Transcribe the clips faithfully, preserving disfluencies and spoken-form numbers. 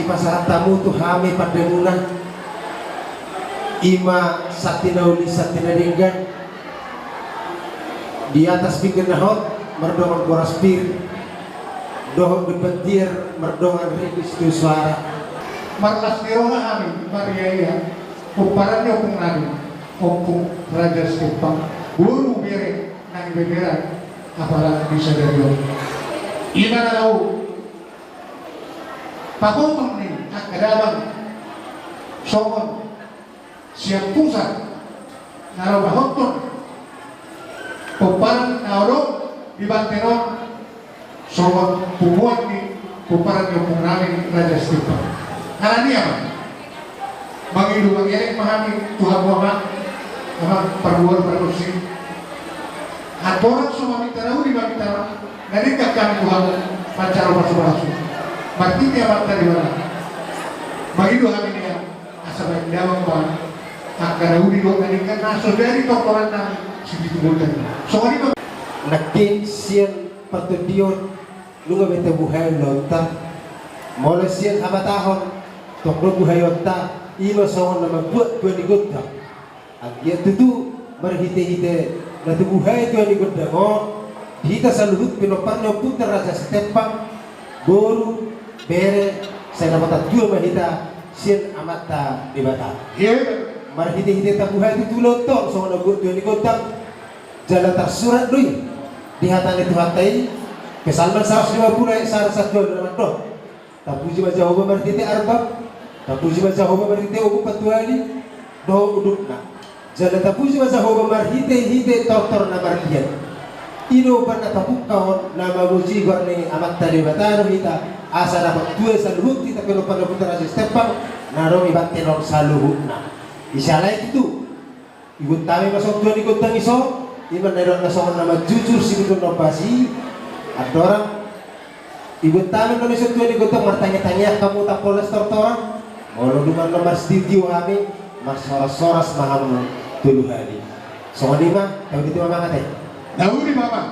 Ipasahat hamu tu hami pandemuna, i ma santi na uli santi na denggan, di atas pinggan na hot mardongan boras pir, dohot di bantier mardongan ringgit sitio suara. Marlas ni roha hami mariaia pomparan ni ompung nami, Ompung Raja Sitempang, boru bere nang beberan, apala di sadari on. I ma na laho pahothon ni angka damang songon sian pusat na laho pahothon pomparan na adong di banten on, songon punguan ni pomparan ni ompung nami Raja Sitempang. Alani i ma, mangido mangelek ma hami tu hamu amang, amang parboru pargonsi. Andorang so maminta na uli maminta na denggan hami tu hamu manjalo pasupasu. Marhite Amanta Debata, mangido hami nian asa baen damang ma angka na uli dohot na denggan na so jadi tontolan nami sipitu gondang. Songon i ma. Nangkin sian partondion nunga be tabuhai ulaonta. Molo sian habatahon tong do buhaionta, i ma songon na mambuat tua ni gondang. Anggiat tutu marhitehite na tabuhai tua ni gondang on, di hita saluhut pinompar ni ompunta Raja Sitempang, boru, bere, sai dapotan tua ma hita sian Amanta Debata. Marhitehite tabuhai tutu ulaonta on songon na mambuat tua ni gondang. Jala tarsurat do i di hata ni Tuhanta i, Psalmen saratus lima pulu ayat sada sahat dua na mandok: Tapuji ma Jahowa marhite arbab, tapuji ma Jahowa marhite ombun patuali dohot udutna. Jala tapuji ma Jahowa marhitehite tortor na marlian. I do umbahen na tapungka on na mamuji goar ni Amanta Debata do hita, asa dapot tua saluhut hita pinompar ni ompunta Raja Sitempang na adong di banten on saluhutna. Di siala i tutu, iboto hami ma songon tua ni gondang i son, i ma na nidok na songon na manjujur sibutuhon na ombas i. Andorang iboto hami na songon tua ni gondang, martangiang-tangiang hamu tapolles tortoran. Molo dung annon marsitio-tio hami, marsoras-soras ma hamu tolu hali. Songon i ma, taudi tu amang ate. Taudi ma amang.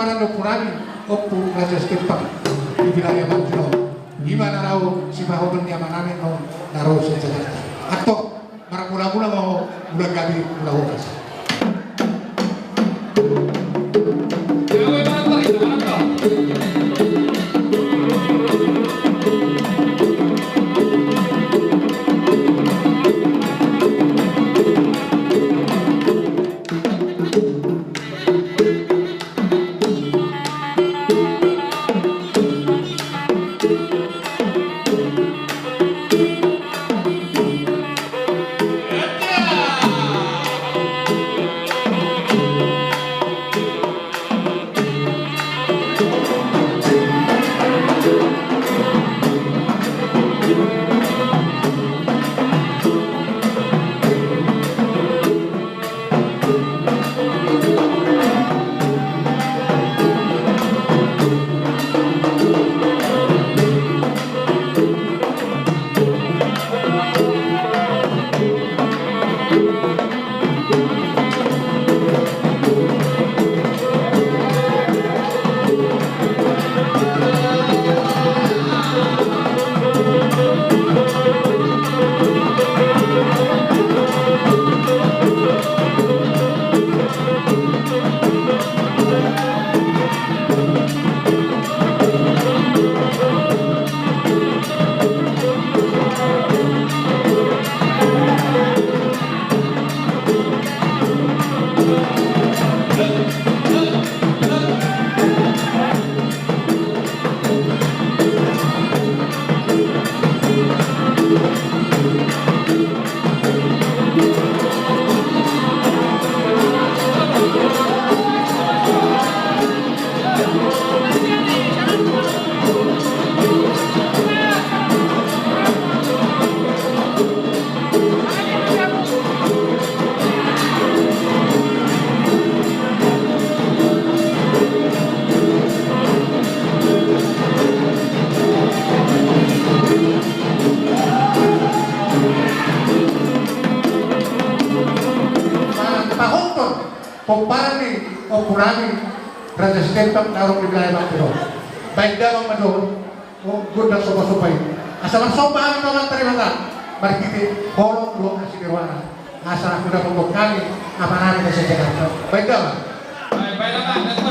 Ompunami, Ompu Raja Situmorang di wilayah Mantilo. Ima na ro sipahothon ni amanami on na ro sian Jakarta. Antong, marmula-mula ma ho, mula gabe mula horas. Pahothon pomparan ni ompunami Raja Situmorang na ro di wilayah Mantilo. Baen damang ma jo gondang somba-somba i. Asa marsomba hami tu Amanta Debata marhite holong dohot asi ni rohana. Asa hudapot hami amanami na sian Jakarta. Baen damang. Baen damang.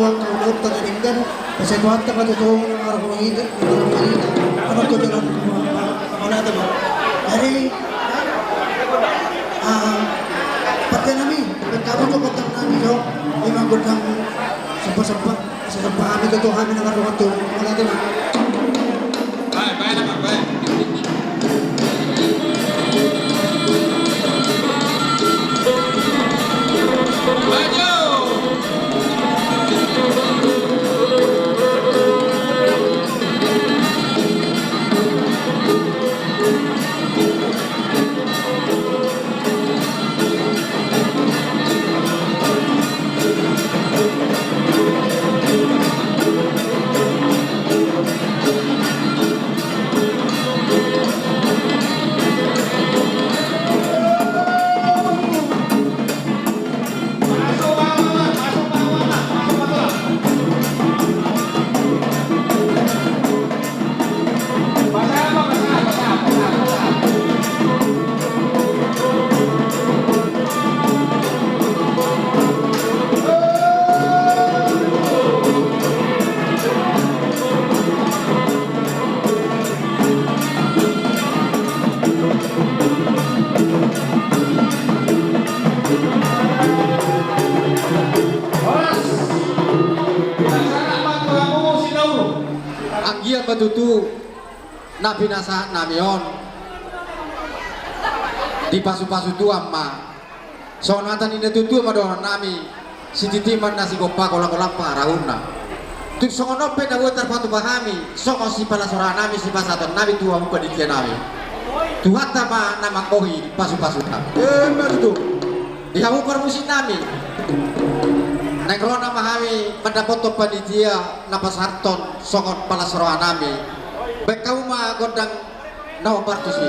Tuhanta na denggan, pasahat Tuhanta ma tu hita, na marhite, na marhite, adong tu joloan, mauliate ma. Jadi, ah, pande nami, pande nami tu gondang nami jo, ima gondang somba-somba, somba hami tu Tuhan na mardongan tu, mauliate ma. Baik, baik, baik, baik. Horas. Anggiat ma tutu na pinasahat nami on dipasu-pasu Tuhan ma. Songon hata ni na tutu ma dohonon nami, sititi ma na sigompa, holang-holang pangarahutna. Tung songon on pe na boi tarpatupa hami songon sipalasoran nami, sipasahaton nami tu hamu panitia nami. Tuhanta ma na manggohi pasu-pasuna. Ima tutu. Di hamu parmusik nami, naeng ro nama hami mandapothon panitia na pasahathon songon palas roha nami. Baen hamu ma gondang na hombar tusi.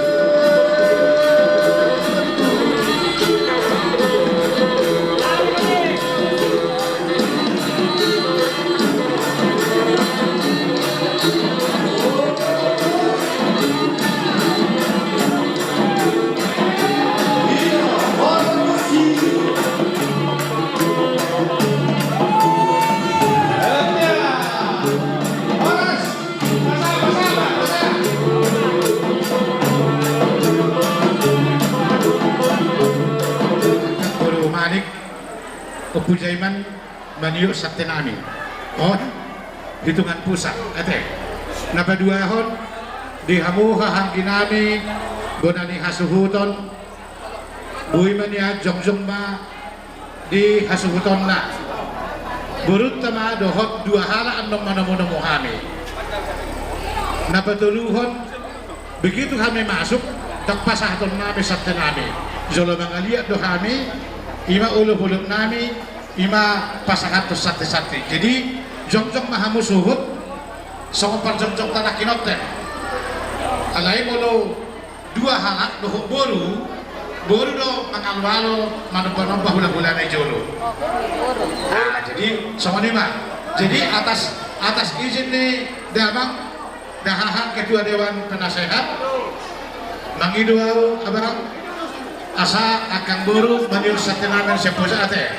Manik, Ompu Jaiman, Maniuk sate nami. On hitungan pusa, ate. Na paduahon di hamu haha anggi nami, bona ni hasuhuton, boi ma nian jongjong ma di hasuhutonna. Borunta ma dohot dua halak annon manomu-nomu hami. Na patoluhon, begitu hami masuk, ndang pasahaton nami sate nami. Jolo mangaliat do hami, ima olop-olop nami, ima pasahathon sate-sate. Jadi, jongjong ma hamu suhut, songon parjongjongta nangkin on. Alai molo dua halak dohot boru, boru do mangalo-alo, manomba-nomba hula-hulana i jolo. Nah, jadi, songon i ma. Jadi, atas, atas izin ni damang, da haha ketua dewan penasehat, mangido au, abang, asa angka boru maniur sate nami sian pusa, ate.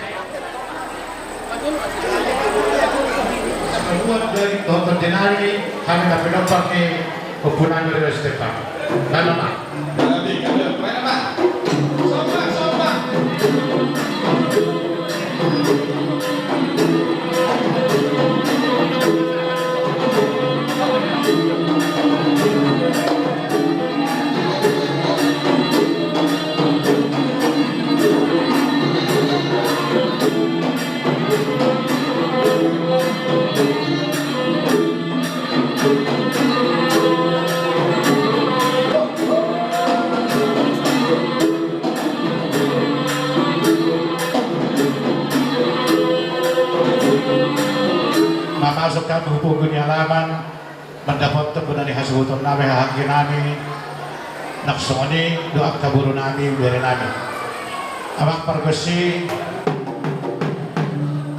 Sabuat dari tohon tondinami, hami na pinompar ni ompunami Rio Stefan. Nama ma. Mamasuk hami hu pogu ni alaman, mandapothon bona ni hasuhutonnami, haha angginami, nang songon i do angka borunami, berenami. Amang pargonsi,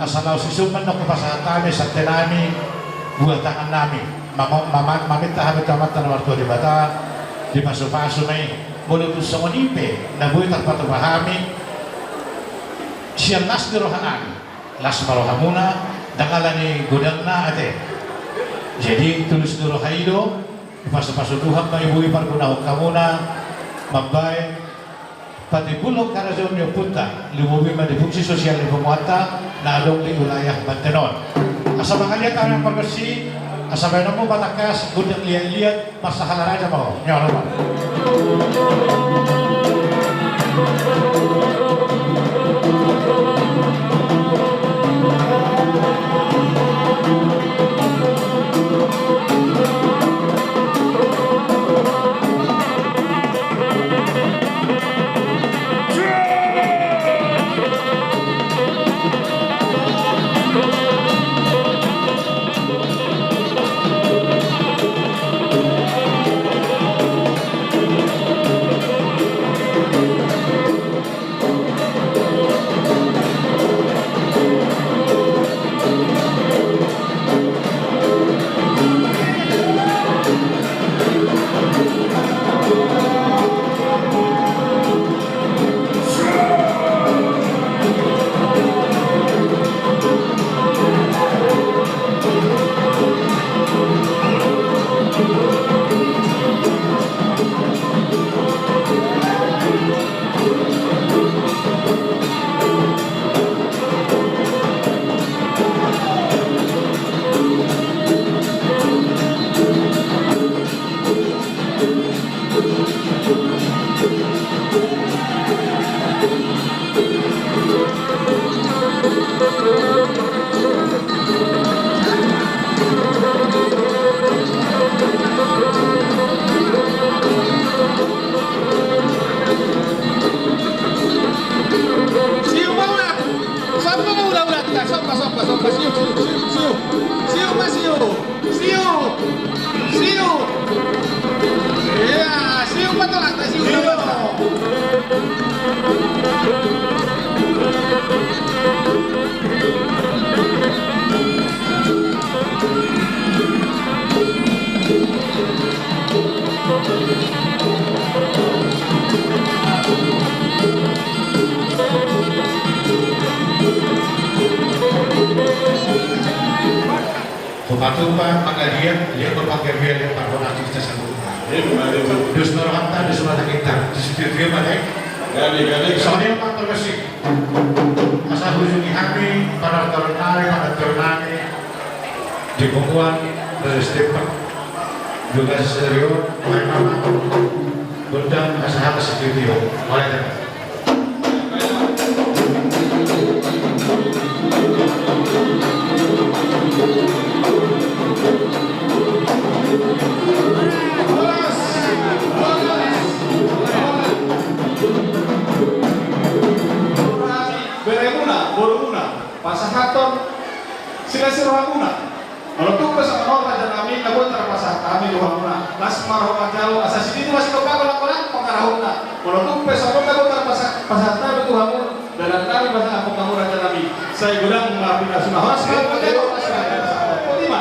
asa laos isumban do hupasahat hami santenami, buah tangannami, mama-, mama-, maminta hami tu Amanta na martua Debata, dipasupasu ma i, molo tung songon i pe na boi tarpatupa hami, sian las ni rohanami, las ma rohamuna, Ndang ala ni godangna ate. Jadi tulus ni roha i do, dipasupasu Tuhan ma i boi pargunahon hamuna mambaen patimbulhon harajaon ni ompunta, lumobi ma di fungsi sosial ni punguanta na adong di wilayah Banten on. Asa mangaliat hami pargonsi, asa baenonmu ma tangkas gondang liat-liat, marsahala raja ma ho. Nyawa ma. Siu ma uda. Somba ma uda, uda. Somba, somba, somba. Siu, siu, siu, siu. Siu ma, siu. Siu. Iya, siu ma tolak, siu. Siu. Tupa-tupa, pangaliat, liat ma panggabean, liat ma parhorasan di hita saluhutna. Dos ma rohanta, dos ma tangihonta. Di situ dia ma, eh? Gabe, gabe. Songon i ma pargonsi. Asa hujungi hami, panantoron nami, panantoron nami. Di punguan, dari Stefan. Juga serius, main apa? Gondang, asa hata studio. Oleh. Beremuna, borumuna, pasahathon silesi rohamuna. Molo tung pe songon on raja nami, na boi tarpasahat hami tu hamuna. Las ma roha manjalo, asa sididi ma sikopa golang-golang pangarahutna. Molo tung pe songon on na boi tarpasahat hami tu hamu, dalan nami pasahathon hamu raja nami. Sai godang ma pinasuna, horas ma roha manjalo, las ma roha manjalo. Boti ma.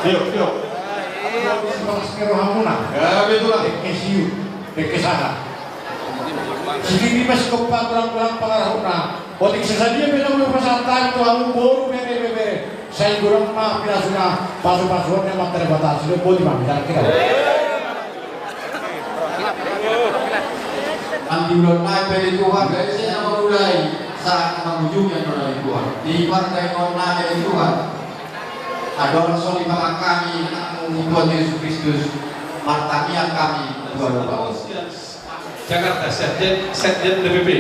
Tio, tio. Las ma roha manjalo. Ya, betul lah. Dengke siu, dengke saha. Sididi ma sikopa golang-golang pangarahutna. Otik sasadia pe na boi pasahat hami tu hamu boru, bere, bere, bere. Sai godang ma pinasuna, pasu-pasuon ni Amanta Debata. Sudah, boti ma, minta kita. Di ulaon nai pe di Tuhan, gabe sai na mangulai, sahat na mangujungi annon ni Tuhan. Di pardaingon nai pe di Tuhan. Andorang so dipangan hami anakmu Tuhan Jesus Kristus, martangiang hami tu adopanmu. Jakarta, Sekjen, Sekjen D P P.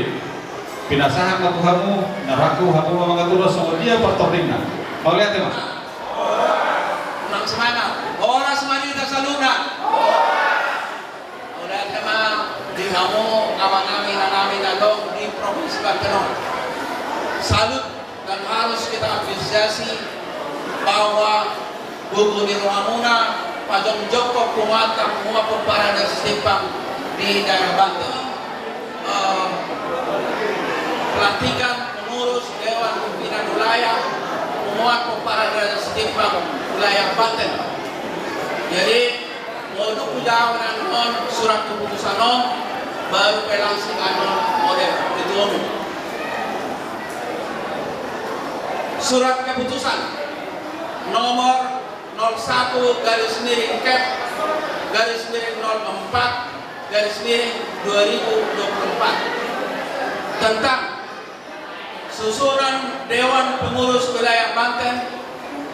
Pinasahat ma tu hamu, na rangku hamu ma mangaturhon songon dia partordionna. Mauliate ma. Unang semangat. Horas ma di hita saluhutna. Mauliate ma di hamu amang nami, inang nami na adong di Provinsi Banten on. Salut. Dan harus kita apresiasi bahwa gogo ni rohamuna pajongjongkon punguanta, punguan pomparan Raja Setimpang di daerah Banten. Eh, pelantikan pengurus Dewan Pimpinan Wilayah punguan pomparan Raja Setimpang wilayah Banten. Jadi, molo dung hujalo annon surat keputusan on, Baru pe langsung anu model ketua umum. Surat keputusan nomor nol satu garis miring kep garis miring nol empat garis miring dua ribu dua puluh empat tentang susunan Dewan Pengurus Wilayah Banten,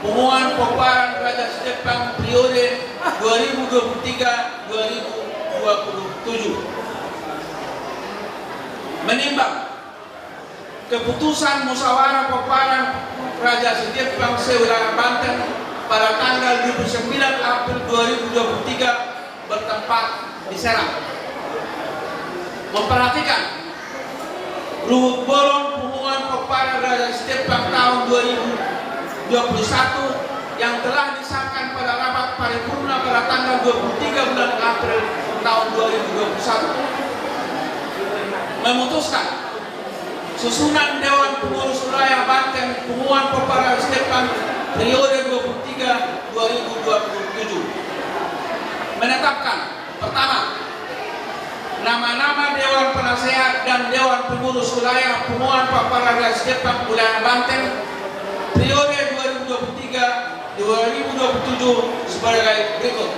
Punguan Pomparan Raja Sijepang periode dua ribu dua puluh tiga dua ribu dua puluh tujuh. Menimbang keputusan musyawarah pomparan Raja Sijepang se-Wilayah Banten pada tanggal dua puluh sembilan April dua ribu dua puluh tiga bertempat di Serang. Memperhatikan ruhut bolon Punguan Pomparan Raja Sijepang tahun dua ribu dua puluh satu yang telah disahkan pada rapat paripurna pada tanggal dua puluh tiga bulan April tahun dua ribu dua puluh satu. Memutuskan susunan Dewan Pengurus Wilayah Banten Punguan Pomparan Sijepang periode dua puluh tiga dua ribu dua puluh tujuh. Menetapkan, pertama, nama-nama Dewan Penasehat dan Dewan Pengurus Wilayah Punguan Pomparan Raja Sijepang Wilayah Banten periode dua ribu dua puluh tiga dua ribu dua puluh tujuh sebagai berikut.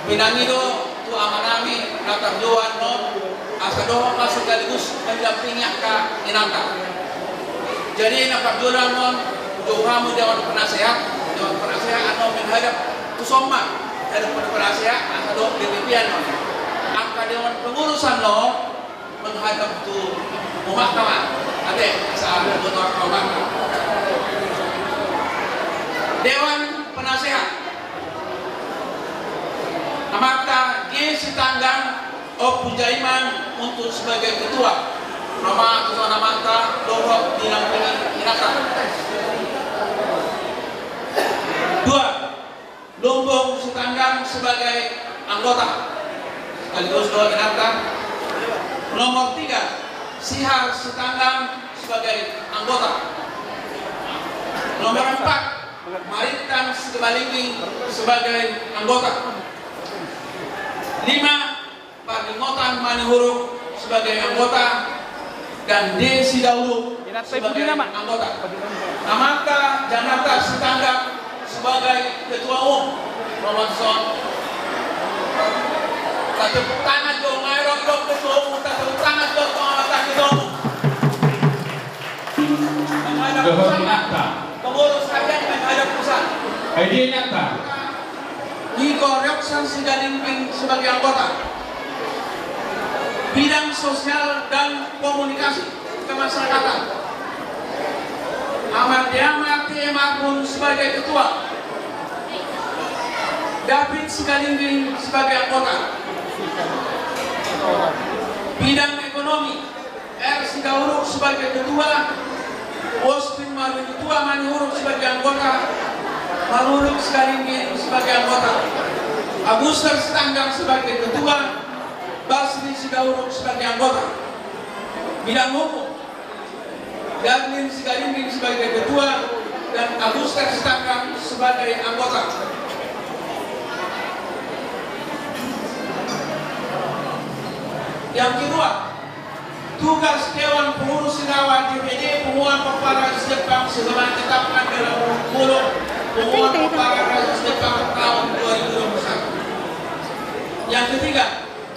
Pinangido tu amanami na tarjolo annon, asa dohot ma sekaligus mendampingi angka inanta. Jadi na parjolo annon, jolo hamu Dewan Penasehat, Dewan Penasehat annon menghadap tu son ma, Dewan Penasehat asa dohot D P P annon. Angka Dewan Pengurus annon menghadap tu umak kawan. Ate, asa benar kawan. Dewan Penasehat. Amanta G Sitanggang, Ompu Jaiman untuk sebagai ketua. Nama ketua namanta dohot dinampingi inanta. Dua, Lumbung Sitanggang sebagai anggota sekaligus dohot inanta. Nomor tiga, Sihar Sitanggang sebagai anggota. Nomor empat, Marittan Simalinggi sebagai anggota. Lima, Parlinggotan Manihuruk sebagai anggota dan D Sidauruk sebagai anggota. Amanta Janata Sitanggang sebagai ketua umum. Romanson. Tatepuk tangan jo, ngai rok ketua umum, tatepuk tangan jo, amanta ketua umum. Menghadap pusat. Pengurus harian menghadap pusat. Niko Rioksan Sigalingging sebagai anggota. Bidang sosial dan komunikasi kemasyarakatan. Amandeama T. Marbun sebagai ketua. David Sigalingging sebagai anggota. Bidang ekonomi, R. Sidauruk sebagai ketua, Wospin Marudutua Manihuruk sebagai anggota, Maruruk Sigalingging sebagai anggota, Aguster Sitanggang sebagai ketua, Basri Sidauruk sebagai anggota. Bidang hukum, Darlin Sigalingging sebagai ketua dan Aguster Sitanggang sebagai anggota. Yang kedua, tugas Dewan Pengurus Sinawa D P D Punguan Pomparan Raja Sijepang sebagaimana ditetapkan dalam Ruhut Bolon Punguan Pomparan Raja Sijepang tahun dua ribu dua puluh satu. Yang ketiga,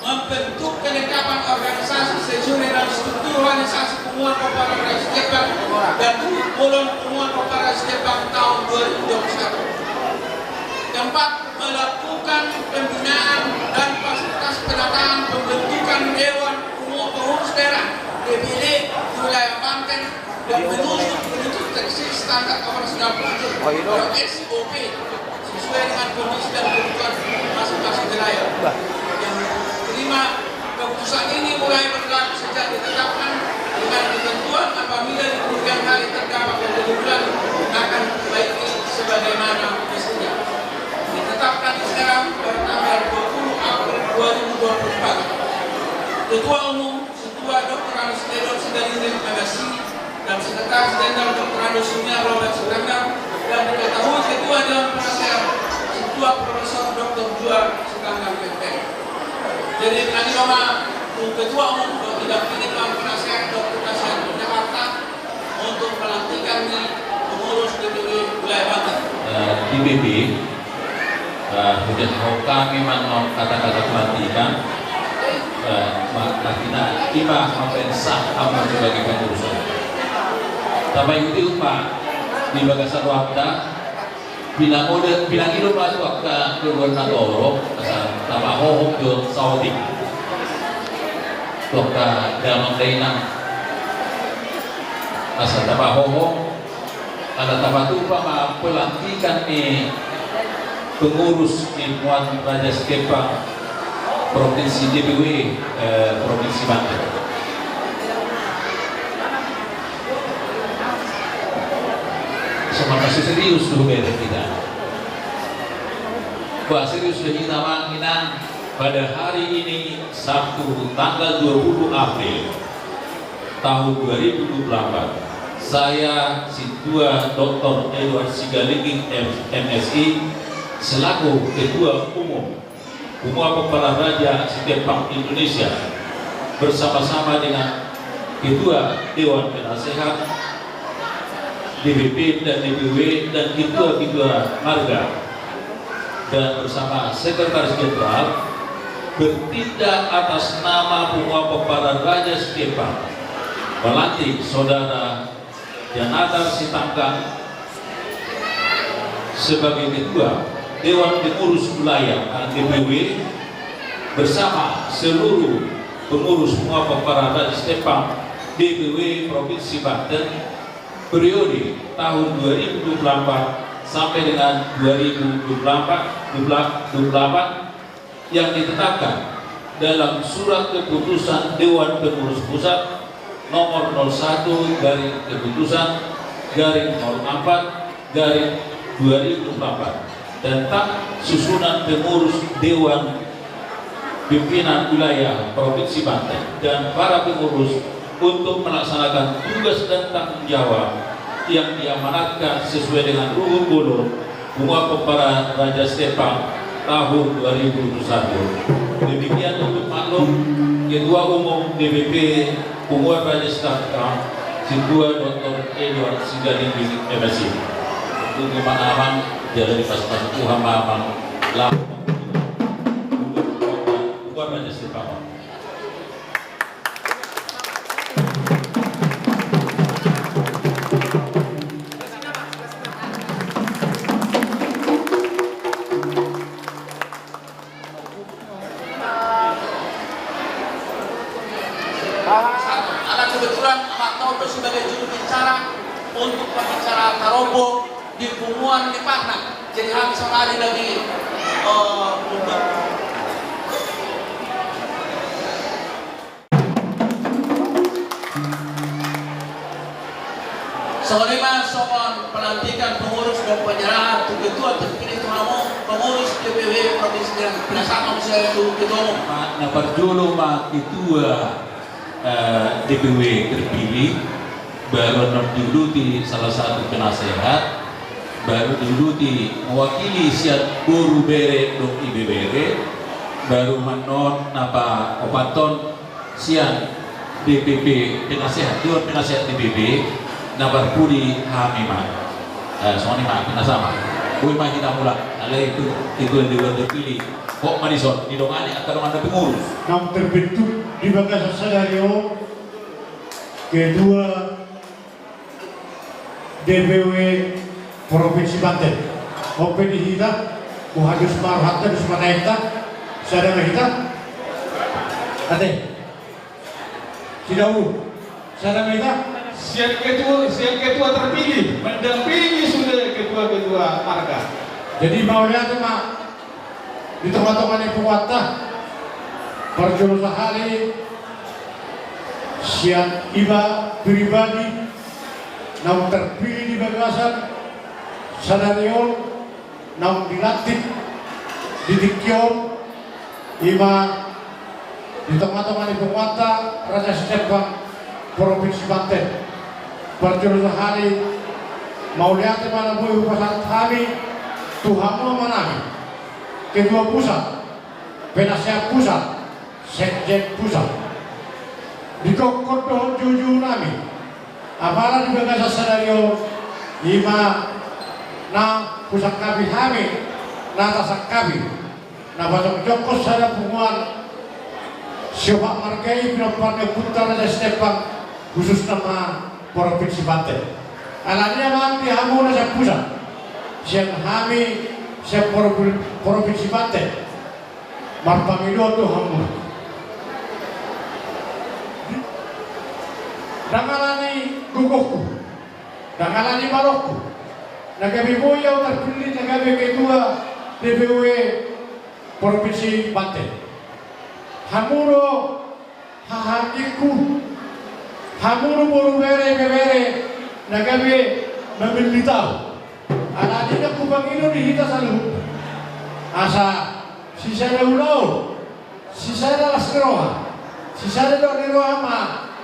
membentuk kelengkapan organisasi sesuai dengan struktur organisasi Punguan Pomparan Raja Sijepang dan Ruhut Bolon Punguan Pomparan Raja Sijepang tahun dua ribu dua puluh satu. Keempat, melakukan pembinaan dan fasilitas penataan pembentukan Dewan Umum Pengurus Daerah D P D di wilayah Banten dan menuju menuju teknis standar operasional prosedur atau S O P sesuai dengan kondisi dan kebutuhan masing-masing wilayah. Yang kelima, keputusan ini mulai berlaku sejak ditetapkan dengan ketentuan apabila di kemudian hari terdapat kegundahan akan diperbaiki sebagaimana mestinya. Ditetapkan di Serang pada tanggal dua puluh April dua ribu dua puluh empat. Ketua Umum Ketua Doktor Anus Edon Sigalingging M Si dan Sekretaris Jenderal Doktor Anus Sumiar Robert Sitanggang, dan diketahui Ketua Dewan Penasehat Ketua Profesor Doktor Jual Sitanggang M P. Jadi tadi nama Ketua Umum, didampingi Dewan Penasehat, Dewan Penasehat Jakarta untuk pelantikan di pengurus D P W wilayah Banten. Eh, D P W, eh, sudah kami manang kata-kata pelantikan, eh, ma-, ma-, ima mambaen sah hamu sebagai pengurus. Tapaihut-ihut ma di bagasan rohanta, pinangido, pinangido ma tu angka loloan na torop, asa tapahohom jo saotik tu angka damang dainang, asa tapahohom, ala tapatupa ma pelantikan ni pengurus ni Punguan Raja Sitembang Provinsi D P W, eh, Provinsi Banten. Sama kasih serius tu bere kita. Wah, serius do hita, Amang Inang, pada hari ini, Sabtu, tanggal dua puluh April tahun dua ribu dua puluh empat, saya, Sintua Doktor Edward Sigalingging, M- M Si, selaku Ketua Umum Punguan Pomparan Raja Sitembang Indonesia, bersama-sama dengan Ketua Dewan Penasehat D P P dan D P W dan ketua-ketua marga, dan bersama Sekretaris Jenderal, bertindak atas nama Punguan Pomparan Raja Sitembang, melantik Saudara Janatar Sitanggang sebagai Ketua Dewan Pengurus Wilayah, atau D P W, bersama seluruh pengurus Punguan Pomparan Raja Sitembang D P W Provinsi Banten, periode tahun dua ribu dua puluh empat sampai dengan dua ribu dua puluh empat, dua puluh delapan, yang ditetapkan dalam Surat Keputusan Dewan Pengurus Pusat nomor nol satu garing keputusan garing nol empat garing dua ribu empat, tentang susunan pengurus Dewan Pimpinan Wilayah Provinsi Banten dan para pengurus untuk melaksanakan tugas dan tanggung jawab yang diamanatkan sesuai dengan ruhut bolon Punguan Pomparan Raja Sitembang tahun dua ribu dua puluh satu. Demikian untuk maklum, Ketua Umum D P P Punguan Raja Sitembang, Sintua Doktor Edward Sigalingging, M Si. Tunggu ma, Amang, jala dipasu-pasu Tuhan ma, Amang. Lam- Punguan Raja Sitembang. Ala kebetulan Amang Toto sebagai juru bicara untuk pembicara tarombo di punguan ni Parna. Jadi hami saonari lagi, eh, untuk Songon i ma songon pelantikan pengurus dan penyerahan tu ketua terpilih tu hamu pengurus D P W Provinsi Banten. Pinasahat ma muse tu ketua umum. Ma, na parjolo ma ketua, eh, D P W terpilih, baru annon diuduti salah satu penasehat, baru diuduti mewakili sian boru, bere dohot ibebere, baru ma annon na paopathon sian D P P, penasehat, Dewan Penasehat D P P, na parpudi hami ma. Eh, songon i ma, pinasahat ma. Boi ma hita mulak, alai tu, tu Dewan terpilih. Hot ma dison, didongani angka dongan na pengurus. Naung terbentuk di bagasan sadari on, ketua D P W Provinsi Banten. On pe di hita, boha dos ma rohanta, dos ma taenta, sada ma hita. Ate. Sidahulu. Sada ma hita. Sian ketua, sian ketua terpilih, mendampingi sude ketua-ketua marga. Jadi mauliate ma di tonga-tonga ni punguanta, parjolo sahali sian iba pribadi naung terpilih di bagasan sadari on, naung dilantik di tingki on, ima di tonga-tonga ni punguanta Raja Sitembang Provinsi Banten. Parjolo sahali, mauliate ma na boi hupasahat hami tu hamu amanami, ketua pusat, penasehat pusat, sekjen pusat. Di gokhon dohot juhut nami, apala di bagasan sadari on, i ma na husangkapi hami, na tasangkapi, na pajongjonghon sada punguan siopat marga i, pinompar ni ompunta Raja Situmorang, khususna ma Provinsi Banten. Alani i amang, di hamu na sian pusat, sian hami sian Provi-, Provinsi Banten, marpangidoan do hamu. Ndang alani gogohku, ndang alani malongku, na gabe boi ahu tarpillit na gabe ketua D P W Provinsi Banten. Hamu do hahaangingku, hamu do boru, bere, ibebere na gabe mamillit ahu. Alani i ndang hupangido di hita saluhutna, asa sisada ulaon, sisada las ni roha, sisada dok ni roha ma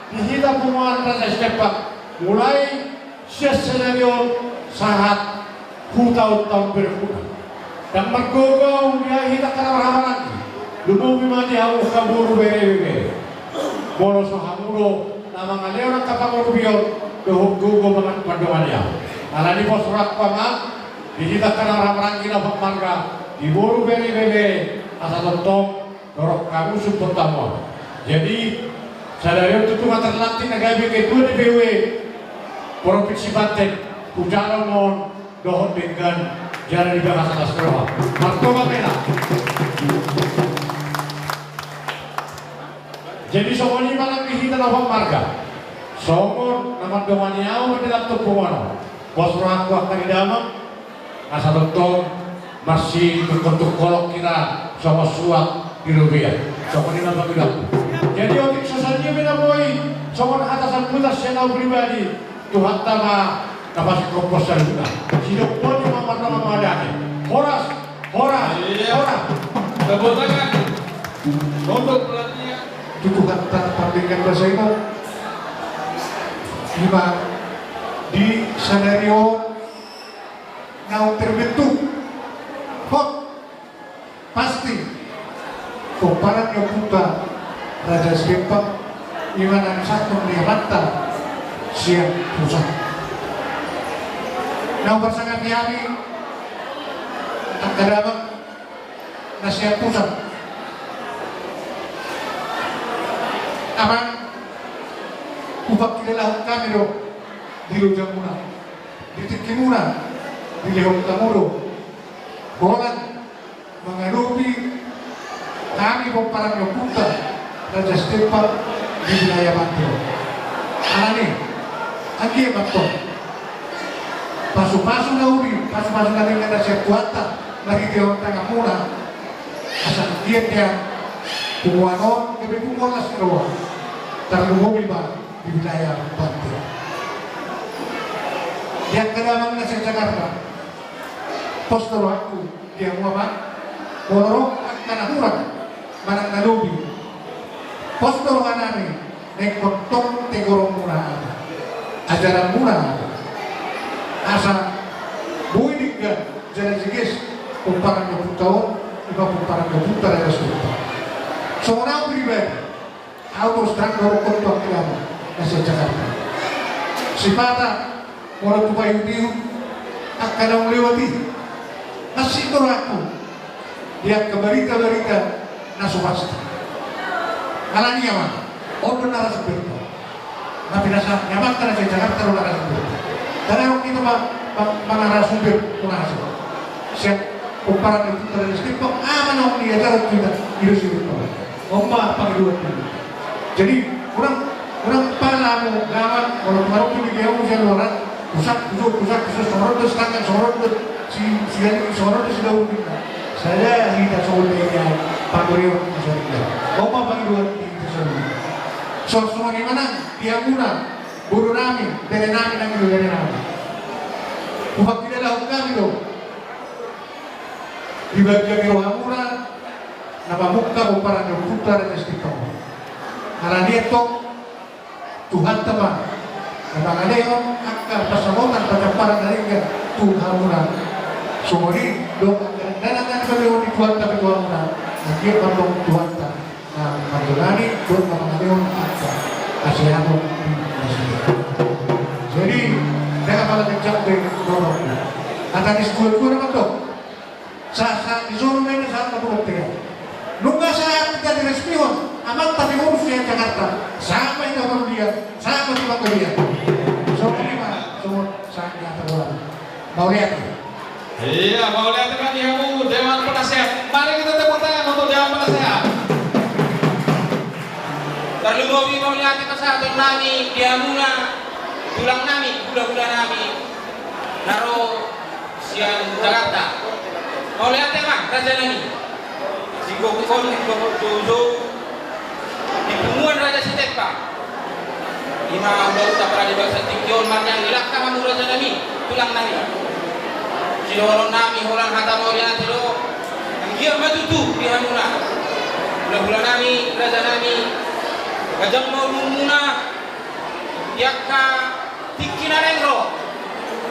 di hita punguan Raja Situmorang, mulai sian sadari on sahat tu taon-taon berikutna. Ndang margogo di hita angka na marhahamaranggi, lumobi ma di hamu angka boru, bere, ibebere. Molo so hamu do na mangalehon angka pangurupion dohot gogo mandongani ahu. Alani i pos rohangku amang, di hita angka na marhahamaranggi na opat marga, di boru, bere, ibebere, asa tongtong dorong hamu, support hamu. Jadi sadari on tutu ma tarlantik na gabe ketua D P W Provinsi Banten, hujalo ma on dohot denggan jala di bagasan las ni roha. Martoga ma hita. Jadi songon i ma nang di hita na opat marga, songon na mandongani ahu mandalan tu punguan on. Pos rohangku angka ni damang, asa tongtong marsitungkol-tungkolhon hita songon suat di robean. Songon i ma pangidoanku. Jadi otik so sadia pe na boi songon hata sambutan sian ahu pribadi, Tuhanta ma na pasingkophon saluhutna. Sidok boti ma marnama madani. Horas, horas, iya, horas. Tepuk tangan untuk pelatihnya. Tu Tuhanta pardenggan basa i ma. I ma di sadari on naung terbentuk. Hot. Pasti pomparan ni ompunta Raja Situmorang, i ma na nisahat ni amanta sian pusat. Naung pasangapi hami angka damang na sian pusat. Amang, hupangkilalahon hami do di loja muna, di tingki muna, dilehon hamu do holan mangadopi hami pomparan ni ompunta Raja Situmorang di wilayah Banten. Alani i, anggiat ma antong pasu-pasu na uli, pasu-pasu na denggan na sian Tuhanta marhitehon tangan muna, asa anggiat nian punguan on gabe punguan las ni roha, tarlumobi ma di wilayah Banten. Di angka damang na sian Jakarta, pos do rohangku di hamu amang, molo ro angka na hurang manang na lobi, pos do rohanami na ingkon tong tegoronmuna hami, ajaranmuna hami, asa boi denggan jala jeges pomparan ni ompunta on, i ma pomparan ni ompunta Raja Situmorang. Songon ahu pribadi, ahu terus terang dorongkon tu angka damang na sian Jakarta. Sipata molo tu paihut-ihut angka naung lewat i, mansai do rohangku di angka barita-barita na so pasti. Alani i amang, on do narasumber. Na pinasahat ni amanta na sian Jakarta do narasumber. Taringot hita ma, ma, ma narasumber, punasa sian pomparan ni ompunta Raja Situmorang, aha ma naung diajarhon tu hita, i do si ompunta. On ma pangidoan tu hita. Jadi unang, unang pala hamu damang, molo tung adong pe didia hamu sian luar an, husak hujou, husak hujou, songon on do si tangan, songon on do si, si galing, songon on do si daun, ninna. Sada hita songon na i, panggoreon ma songon i. On ma pangidoan di hita songon i. Songon i ma nang di hamuna, boru nami, bere nami, nang di bere nami. Hupangkilala hami do di bagian ni rohamuna na mamungka pomparan ni ompunta Raja Situmorang. Alani i antong Tuhanta ma na mangalehon angka pansamotan, pandapotan na denggan tu hamuna. Songon i do angka dangdanan na nipalehon ni Tuhanta pe tu hamuna, anggiat ma antong Tuhanta na mandongani dohot na mangalehon angka Sehat. Jadi, saya kepala kencang di bawah. Kata di sekolah gua dapat tuh. Sa, sa, di sono mena sa na buat dia. Nunga sa kita di respon. Amat tapi urus dia Jakarta. Sama itu dia. Sama itu dia. So, ini mah, so, saya nggak tahu. Mau lihat. Iya, mauliate ma di hamu Dewan Penasehat. Mari kita tepuk tangan untuk Dewan Penasehat. Tarlumobi mauliate pasahaton nami di hamuna tulang nami, hulahula nami na ro sian Jakarta. Mauliate ma raja nami. Sigokhon, sigokhon joujou di punguan Raja Sitempang. Ima ulaonta pala di bagasan tingki on marniang ni langka hamu raja nami, tulang nami. Sidohonon nami holan hata mauliate do. Anggiat ma tutu di hamuna hulahula nami, raja nami. Ganjang ma umurmuna di angka tingki na naeng ro.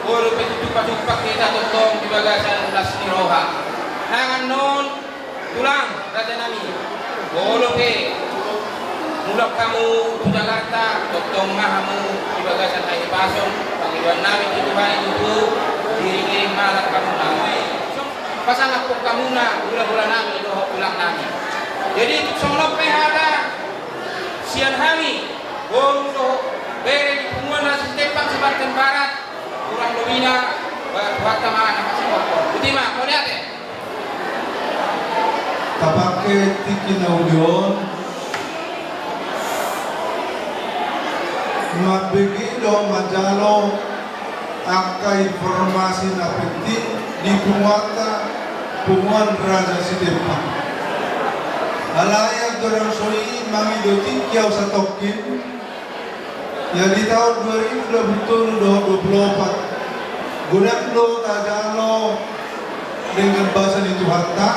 Boi dope tutu pajumpang hita tongtong di bagasan las ni roha. Nang annon tulang, raja nami, molo pe mulak hamu tu Jakarta, tongtong ma hamu di bagasan hahipason, pangidoan nami tu Tuhan i tutu, diiringiring ma langka hamuna. Pasangaphon hamuna hulahula nami dohot tulang nami. Jadi songon on pe hata sian hami, boru dohot bere di punguan Raja Sitempang se-Banten Barat, kurang lobina, ba, Tuhanta ma na mangaturhon. Botima, mauliate. Tapake tingki na uli on mambege dohot manjalo angka informasi na penting di punguanta, punguan Raja Sitempang. Alai andorang so i mangido tingki au satongkin, ia di taon dua ribu dua puluh tolu dohot dua puluh opat, godang do tajalo denggan basa ni Tuhanta,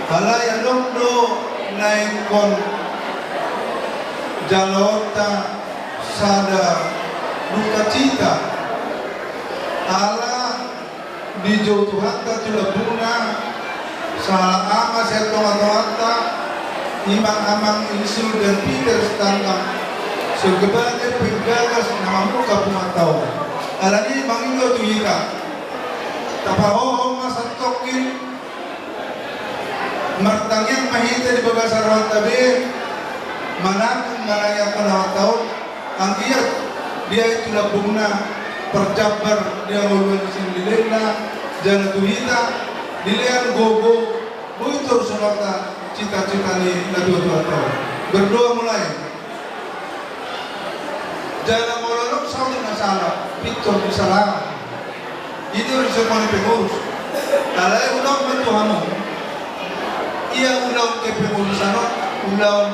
alai adong do na ingkon jaloonta sada dukacita, ala dijou Tuhanta tu lambungna sahala ama sian tongatonganta, ima amang Insinyur Jan Peter Sitanggang sebagai penggagas na mamungka punguanta on. Alani i mangido tu hita, tapahohom ma satongkin, martangiang ma hita di bagasan rohanta be, mananggung manangiangkon amanta on, anggiat diain tu lambungna, parjambar di hangoluan sian lelengna, jala tu hita dilehon gogo, boi torushononta citacita ni natuatuanta on. Berdoa mulai. Jala molo adong saut na sala, pintor disala. I do risiko ni pengurus. Alai ulaon ma tu hamu, ia ulaon kepengurusan on ulaon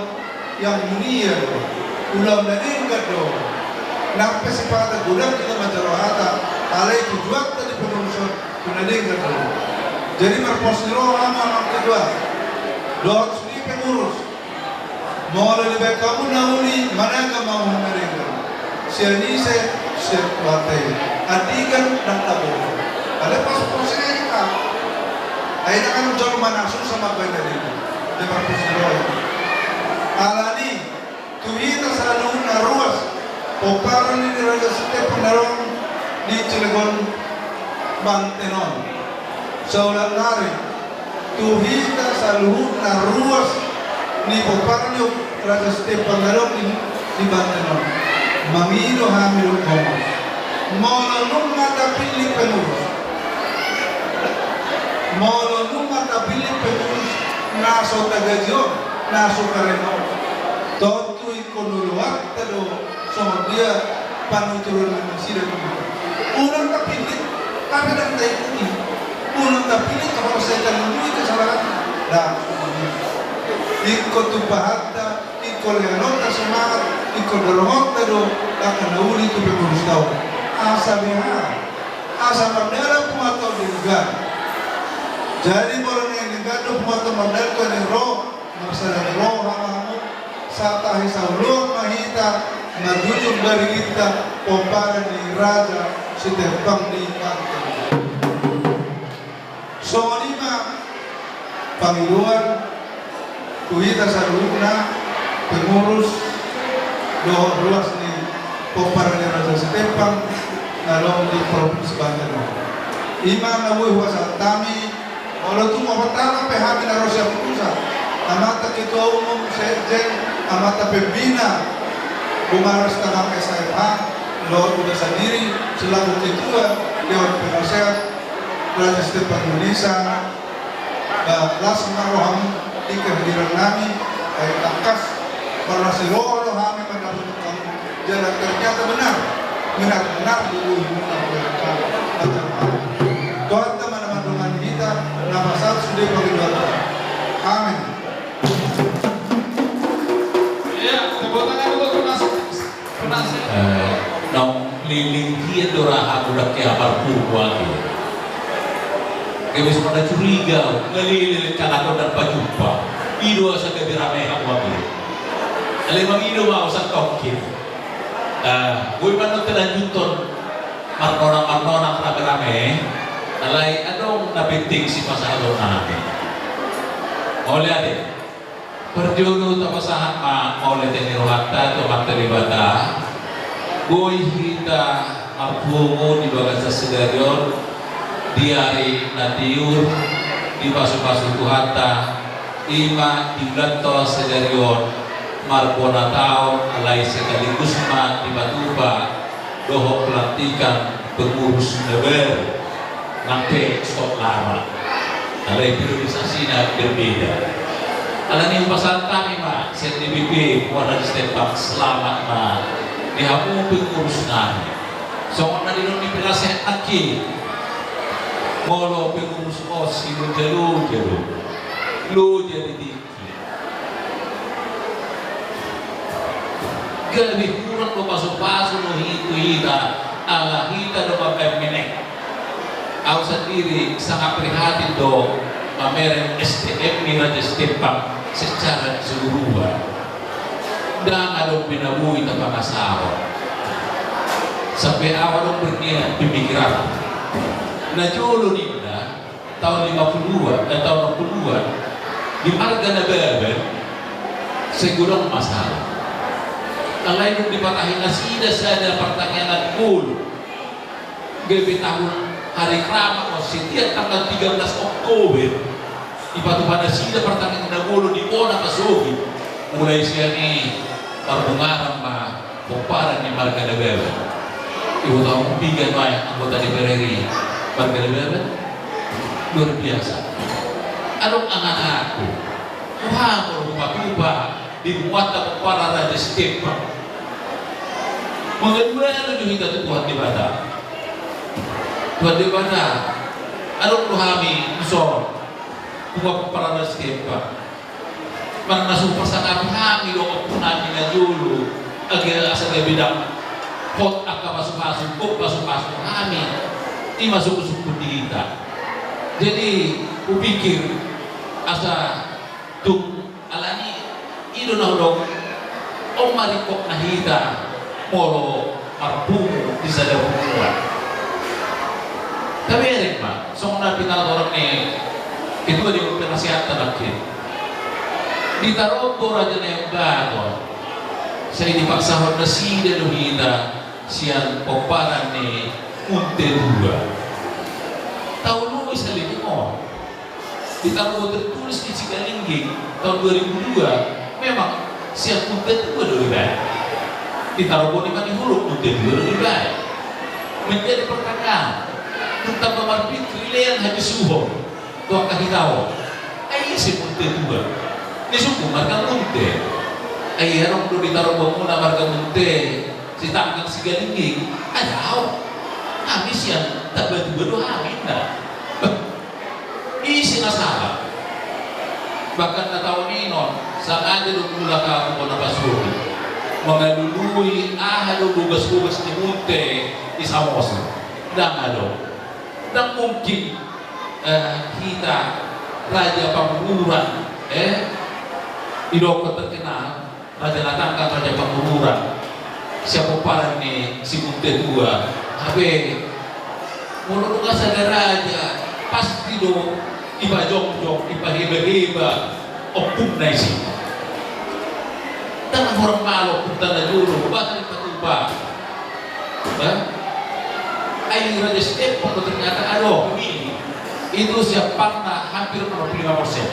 yang mulia do, ulaon na denggan do. Nang pe sipata godang hita manjalo hata, alai tujuanta di pengurus on tu na denggan do. Jadi marpos ni roha ma amang ketua dohot sude pengurus. Molo dibaen hamu na uli, mananggung ma hamu na denggan. Sian ise? Sian Tuhanta i. Andigan nang tabo. Alai pas proses i ma. Ai na kan jolma na susah mambaen na denggan. Dia marpos ni roha i. Alani tu hita saluhutna ruas pomparan ni Raja Sitempang na adong di Cilegon, Banten on. Saulak nari tu hita saluhutna ruas ni pomparan ni Raja Sitempang na adong di, di Banten on. Mangido hami dohot hamu, molo nunga tapillit pengurus, molo nunga tapillit pengurus na so tagaji on, na so karena on, tontu ingkon loloanta do songon dia panuturan ni nasida tu hita. Unang tapillit, tapi ndang taikuti. Unang tapillit, tapi sai talumobi kesalahan. Ndang. Ingkon tumpahanta, ingkon leanonta semangat, ingkon doronganta do angka na uli tu pengurus tau. Asa beha, asa mardalan punguanta on denggan. Jadi molo naeng denggan do punguanta on mardalan tu na naeng ro, marsada ni roha ma hamu, sahat tahi saoloan ma hita manjujung bariginta pomparan ni Raja Sitempang di Banten. Songon i ma pangidoan tu hita saluhutna pengurus dohot ruas ni pomparan ni Raja Sitempang na adong di Provinsi Banten on. I ma na boi hupasahat hami, molo tung opat halak pe hami na ro sian pusat, amanta ketua umum, sekjen, amanta pembina Bunga Restabank S A F H, dohot hita sandiri selaku ketua Dewan Penasehat Raja Sitempang Indonesia, ba las ma roham di kehadiran nami, ai tangkas marlas ni roha do hami mandapothon hamu. Jala ternyata benar, benar-benar di ujung. Tuhanta ma na mandongani hita, na pasahat sude pangidoanta. Amin. Iya, tepuk tangan untuk Tunas. Eh, naung leleng hian do ra hamu dang ke amar pupu ate. Gabe songon na curiga, ngalele rencana on dang pajumpa. I do asa gabe rame hamu ate. Alai mangido ma au santongkin. Eh, boi ma annon talanjuthon marnonang-marnonang rame-rame. Alai adong na penting sipasahaton nami. Mauliate. Parjolo tapasahat ma mauliate ni rohanta tu Amanta Debata, boi hita marpungu di bagasan sadari on, di ari na tiur, dipasupasu Tuhanta, i ma di ulaonta sadari on, marbona taon, alai sekaligus ma dipatupa dohot pelantikan pengurus na baru. Nang pe stop lama. Alai periodisasina berbeda. Alani i hupasahat hami ma sian D P P Muara Sitempang, selamat ma di hamu pengurus nami. Songon na nidok ni penasehat nangkin, molo pengurus on siloja-loja do, loja di tingki. Gabe hurang do pasupasu do tu hita, ala hita do mambahen menek. Au sandiri sangat prihatin do mamereng S T M ni Raja Sitempang secara keseluruhan. Ndang adong be na boi tapangasahon. Sampe au adong berniat, pemikiran. Na jolo ninna, taon lima puluhan, eh, taon onom puluhan, di marga Nababan, sai godang masalah. Alai dung dipatahi nasida sada partangiangan gol, gabe taon hari keramat on, setiap tanggal tiga belas Oktober, dipatupa nasida partangiangan na gol di bona pasogi, mulai sian i marbungaran ma pomparan ni marga Nababan. Iboto hamu piga nuaeng anggota D P R R I marga Nababan? Luar biasa. Adong angan-anganku, boha molo hupatupa di punguanta pomparan Raja Sitempang. Mangalualu do hita tu Tuhan Debata. Tuhan Debata, adong do hami dison, punguan pomparan Raja Sitempang. Manang na so hupasangapi hami do ompunami na jolo, asa gabe ndang hot angka pasupasu, gok pasupasu hami, i ma sungkunsungkun di hita. Jadi hupikir asa tung, alani i do na hudok, on ma ringkotna hita molo marpungu di sada punguan. Tabereng ma songon na pinatorang ni ketua dewan penasehat tadi. Di tarombo Raja Naimbaton, sai dipaksahon nasida do hita sian pomparan ni Munthe dua. Tahu lu bisa lagi mau. Di tarombo tertulis di Sigalingging tahun dua ribu dua, memang sian Munthe dua do dibaen. Di tarombo ni Manihuruk Munthe dua do dibaen. Menjadi pertanyaan, dung tamba marpikir, lean habisuhon tu angka hita on. Ai ise Munthe dua? Disungkun marga Munthe. Ai adong do di tarombo muna marga Munthe, Sitanggang Sigalingging? Ai daong. Hami sian Tamba dua do hami, ninna. Ise na sala? Bahkan na taon i non, sengaja do mulak au tu bona pasogi mangalului aha do bogasbogas ni Munthe i, Samosir. Ndang adong. Ndang mungkin, eh, hita Raja Pangururan, eh, didok terkenal Raja Natanggang, Raja Pangururan, sian pomparan ni si Munthe dua. Hape molo dung asa raja, pasti do dipajongjong, dipahebaheba ompungna i. Ndang hurang malo, punta na jolo, bahkan patupa. Hah? Ai Raja Sitembang do ternyata adong, pemilih. Itu siapanna hampir onom puluh lima persen.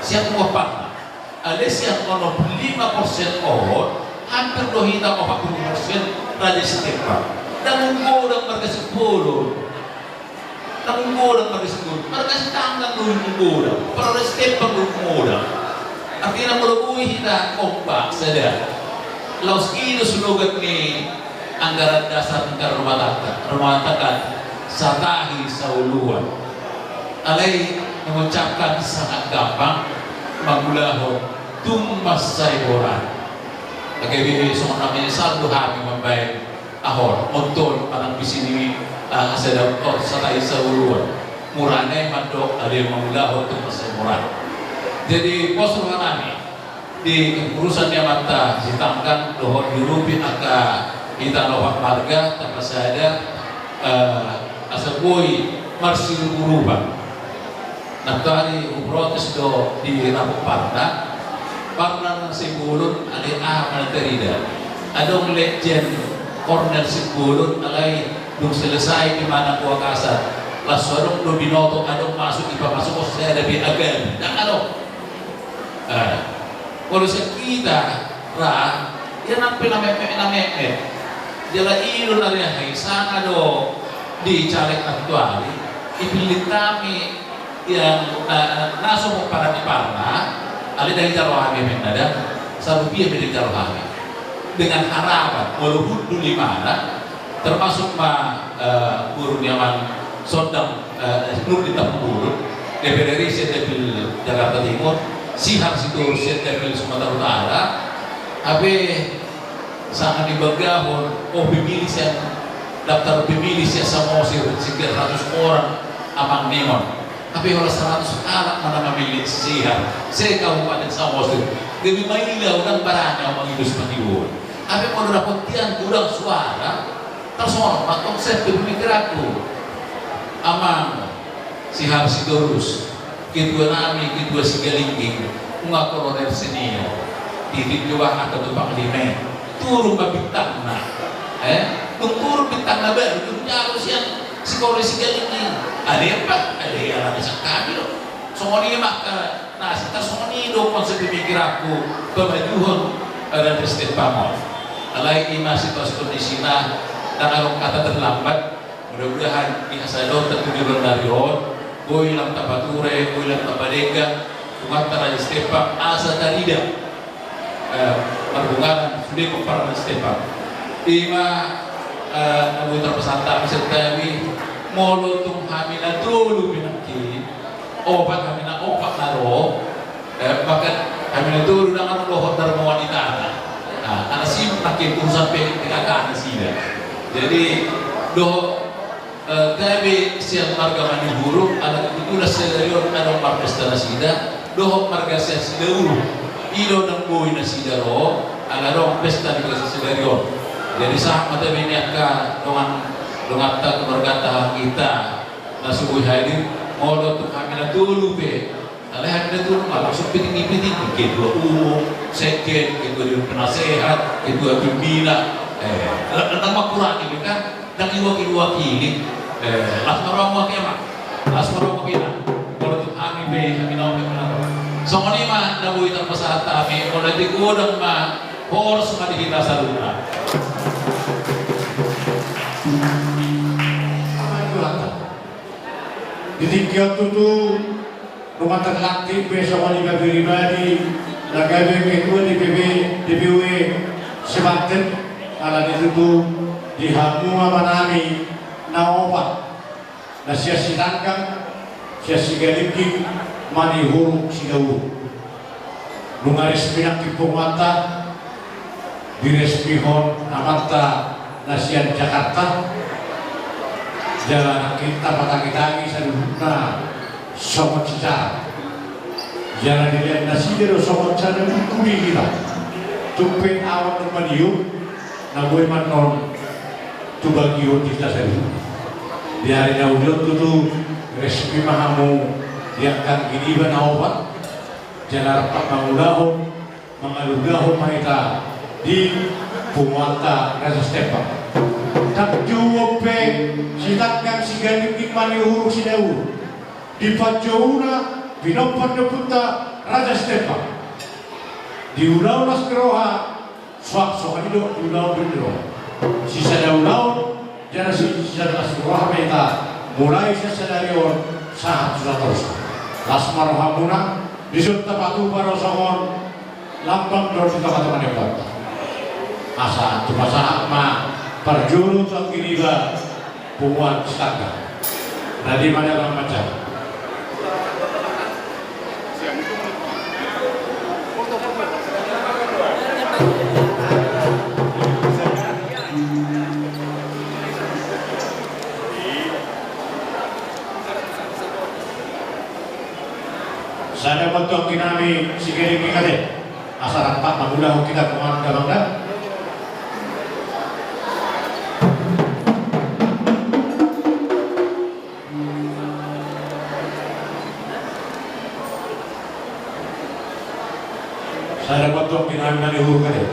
Siap mua panna. Alai sian onom puluh lima persen on, hampir do hita opat puluh persen Raja Sitembang. Ndang godang marga Simbolon. Ndang godang marga Simbolon. Marga Sitanggang do godang. Apala Raja Sitembang do godang. Artina molo boi hita kompak sada. Laos i do slogan ni anggaran dasar anggaran rumah tangga, rumah tangga, satahi saoloan. Alai mengucapkan sangat gampang, mangulahon tung mansai borat. Gabe songon na menyesal do hami mambaen, aha, motto manang visi ni, ah, hasadaon on, satahi saoloan. Murana i mandok ale mangulahon tung mansai borat. Jadi pos rohanami di kepengurusan ni amanta Sitanggang dohot diurupi angka hita na opat marga, tapasada, eh, asa boi marsiurup-urupan. Nantoari huprotes do di rapot parna, parna na Simbolon, alai aha ma na tarida? Adong Letjen Kornel Simbolon, alai dung selesai di mana Kuakasan, laos adong do binoto, adong masuk, dipamasukhon sada be agal, ndang adong. Eh, molo sian hita ra, ia nang pe na metmet, na metmet. Jala i do na riahai sanga do di caleg nantoari, ipillit hami ia na, na so pomparan ni parna, alai ndang dijalo hami, memang ndang, sarupiah pe ndang dijalo hami. Dengan harapan, molo hundul imana, termasuk ma, eh, boru ni amang Sondang, eh, Nurdin Tampubolon, D P R RI sian Dapil Jakarta Timur, Sihar Sitorus sian Dapil Sumatera Utara, hape sanga dibagahon, oh, pemilih sian, daftar pemilih sian Samosir, sekian ratus orang amang ningon. Hape holan saratus halak ma na mamillit si Sihar se-Kabupaten Samosir. Gabe maila unang barani au mangido sipangidoan. Hape molo dapot hian godang suara, tarsongon ma antong, sip do pemikiranku. Amang Sihar Sitorus, ketua nami, ketua Sigalingging, nunga kolonel senior. Titip jo bah angka tu panglima i. Turun ma bintangna. Eh? Dung turun bintangna baru dung jalo sian sikolonel Sigalingging. Alai apa? Alai ala na sian hami do. Songon i ma angka na asing, tarsongon i do konsep pemikiranku pamajuhon Raja Sitembang on. Alai i ma situasi kondisina, ndang adong kata terlambat. Mudah-mudahan di hasadaon tu joloan ni ari on, boi lam tapature, boi lam tapadenggan, tungkot Raja Sitembang asa tarida, eh, marbungaran sude pomparan Raja Sitembang. I ma, eh, na boi tarpasahat hami sian hami, molo tung hami na tolu pe nangkin, opat hami na opat na ro, eh, bahkan hami na tolu ndang adong dohot darmawan i tata. Nah, ala sibuk nangkin urusan P K K nasida. Jadi, dohot, eh, gabe sian marga Manihuruk, ala kebetulan sadari on adong marpesta nasida, dohot marga sian Sidauruk. I do ndang boi nasida ro, ala adong pesta di gareja sadari on. Jadi, sahat ma tabe ni angka dongan, donganta, keluarganta, hita na so boi hadir, molo tung hami na tolu pe, alai hami na tolu ma langsung piting-piting, ketua umum, sekjen, ketua dewan penasehat, ketua pimpinan, eh, ndang mangkurangi be kan, ndang iwakili-wakili, eh, las ma roha muak ia ma, las ma roha muak ia ma, molo tung hami pe, hami na opat pe na ro. Songon i ma na boi tarpasahat hami, molo di godang ma, horas ma di hita saluhutna. Aman Tuhanta. Di tingki on tutu, nunga terlatih be songon i gabe pribadi, na gabe ketua D P W, D P W Sebanten, ala ni tutu di hamu amanami na opat, na sian Sitanggang, sian Sigalingging, Manihuruk, Sidauruk. Nunga resmi nangkin punguanta, diresmihon amanta na sian Jakarta, jala nangkin tapatangi-tangi saluhutna songon sisara. Jala dilehon nasida do songon sada buku di hita. Tung pe awan dohot maniop, na boi ma annon tu bagihon di hita saluhut. Di ari na uli on tutu resmi ma hamu di angka giniba na opat, jala rap mangulahon Mangalugahon ma hita di punguanta Raja Stepang. Ndang jouon pe sitanggang siganingging ma ni uhur sidauruk di panjouna pinompar ni ompunta Raja Stepang. Di ulaon las ni roha, suang songon i do di ulaon doli ni roha. Sisada ulaon jala si-, sisada las ni roha ma hita, mulai sian sadari on sahat tu satorus. Las ma rohamuna, dison tapatupa do songon lambang dohot di tongatonga ni ompunta. Asa tupa sahat ma parjolo tu anggi niba punguan sitanggang. Na di mana manjalo. Sada ma tu anggi nami siganingging ate. Asa rampak mangulahon hita punguan damang da. Sada ma tu anggi nami na ni uhur ate.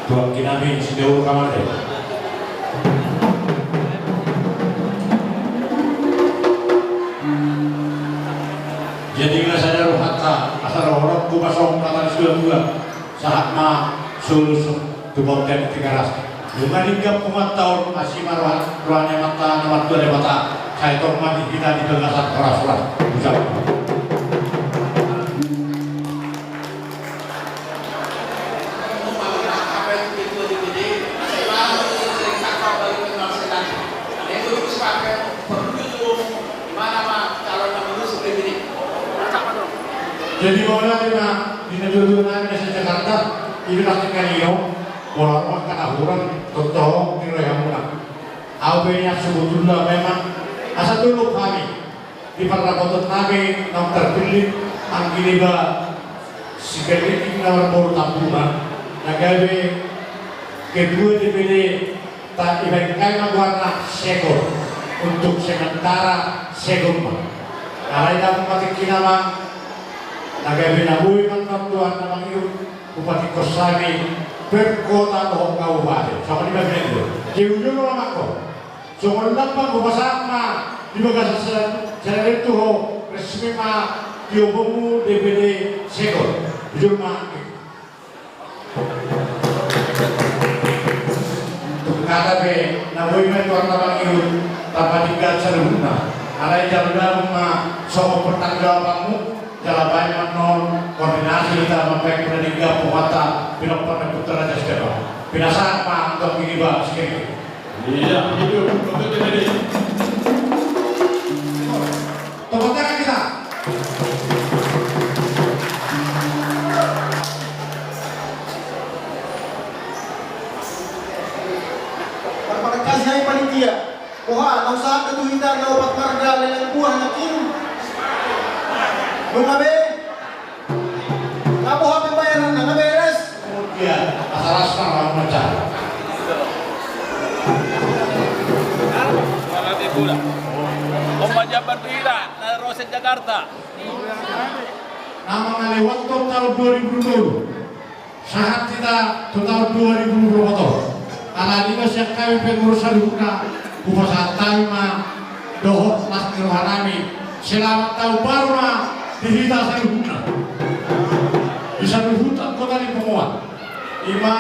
Tu anggi nami sidauruk ma ate. Jadi nga sada rohanta, asa rohorongku ma songon hata ni situatua, sahat ma solu tu bontean Tigaras. Nunga denggan punguanta on, asi ma roha, roha ni Amanta na martua Debata, sai tong ma di hita di bagasan horashoras. Ucap. Jadi mauliate ma di natuatua nami na sian Jakarta, i do nangkin na nidok, pola ro angka na hurang, tongtong dirohamuna. Au pe nian sebetulna memang asa tolop hami di parrapoton nami naung tarpillit anggi niba siganingging na marboru Tambunan na gabe ketua D P D ta, ibaen hami ma goarna Segor, untuk sementara Segor ma. Alai dapot ma tingki na ma na gabe na boi ma annon goarna mangihut. Bupati Kosrae per kota dohot kabupaten. Songon i ma binaen do. Jadi ujung ma mangko. Songon lambang hupasahat ma di bagasan sadari on tu ho, resmi ma tioponmu D P D Segor. Ujung ma. Tung hata pe na boi ma goarna mangihut, tapadenggan saluhutna. Alai jalo damang ma songon pertanggungjawabanmu. Jala baen ma annon koordinasi hita mambaen na denggan punguanta pinompar ni ompunta Raja Stepang. Pinasahat ma tu anggi niba siganingging. Ia, hidup untuk D P D. Tepuk tangan kita. Terima kasih, hai panitia. Boha, naung sahat do tu hita na opat marga lelang buah nangkin? Nunga be? Nga boha pembayaranna, nga beres? Ia, asa las ma rohamuna. Selamat ibu dah. Om Majabar tu hita na ro sian Jakarta. Na mangalehon taon dua ribu dua puluh. Sahat hita tu taon dua ribu dua puluh opat on. Alani i ma sian hami pengurus saluhutna, hupasahat hami ma dohot las ni roha nami, selamat tahun baru ma di hita saluhutna. Di saluhut anggota ni punguan. I ma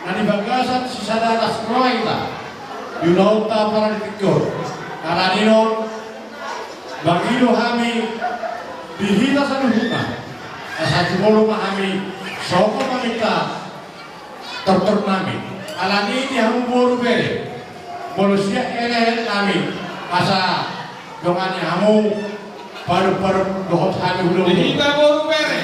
na di bagasan sisada las ni roha hita di ulaonta pala di tingki on. Alani i on, mangido hami di hita saluhutna, asa jumolo ma hami songon maminta tortor nami. Alani i di hamu boru bere, molo sian elek-elek nami, asa dongani hamu padop-padop dohot hami hulahula. Di hita boru bere.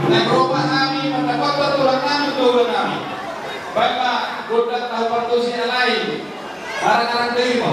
Naeng ro ma hami mandapothon tulang nami tu ulaon nami. Baen ma gondang tahu partusi alai. Arang-arang dei ma.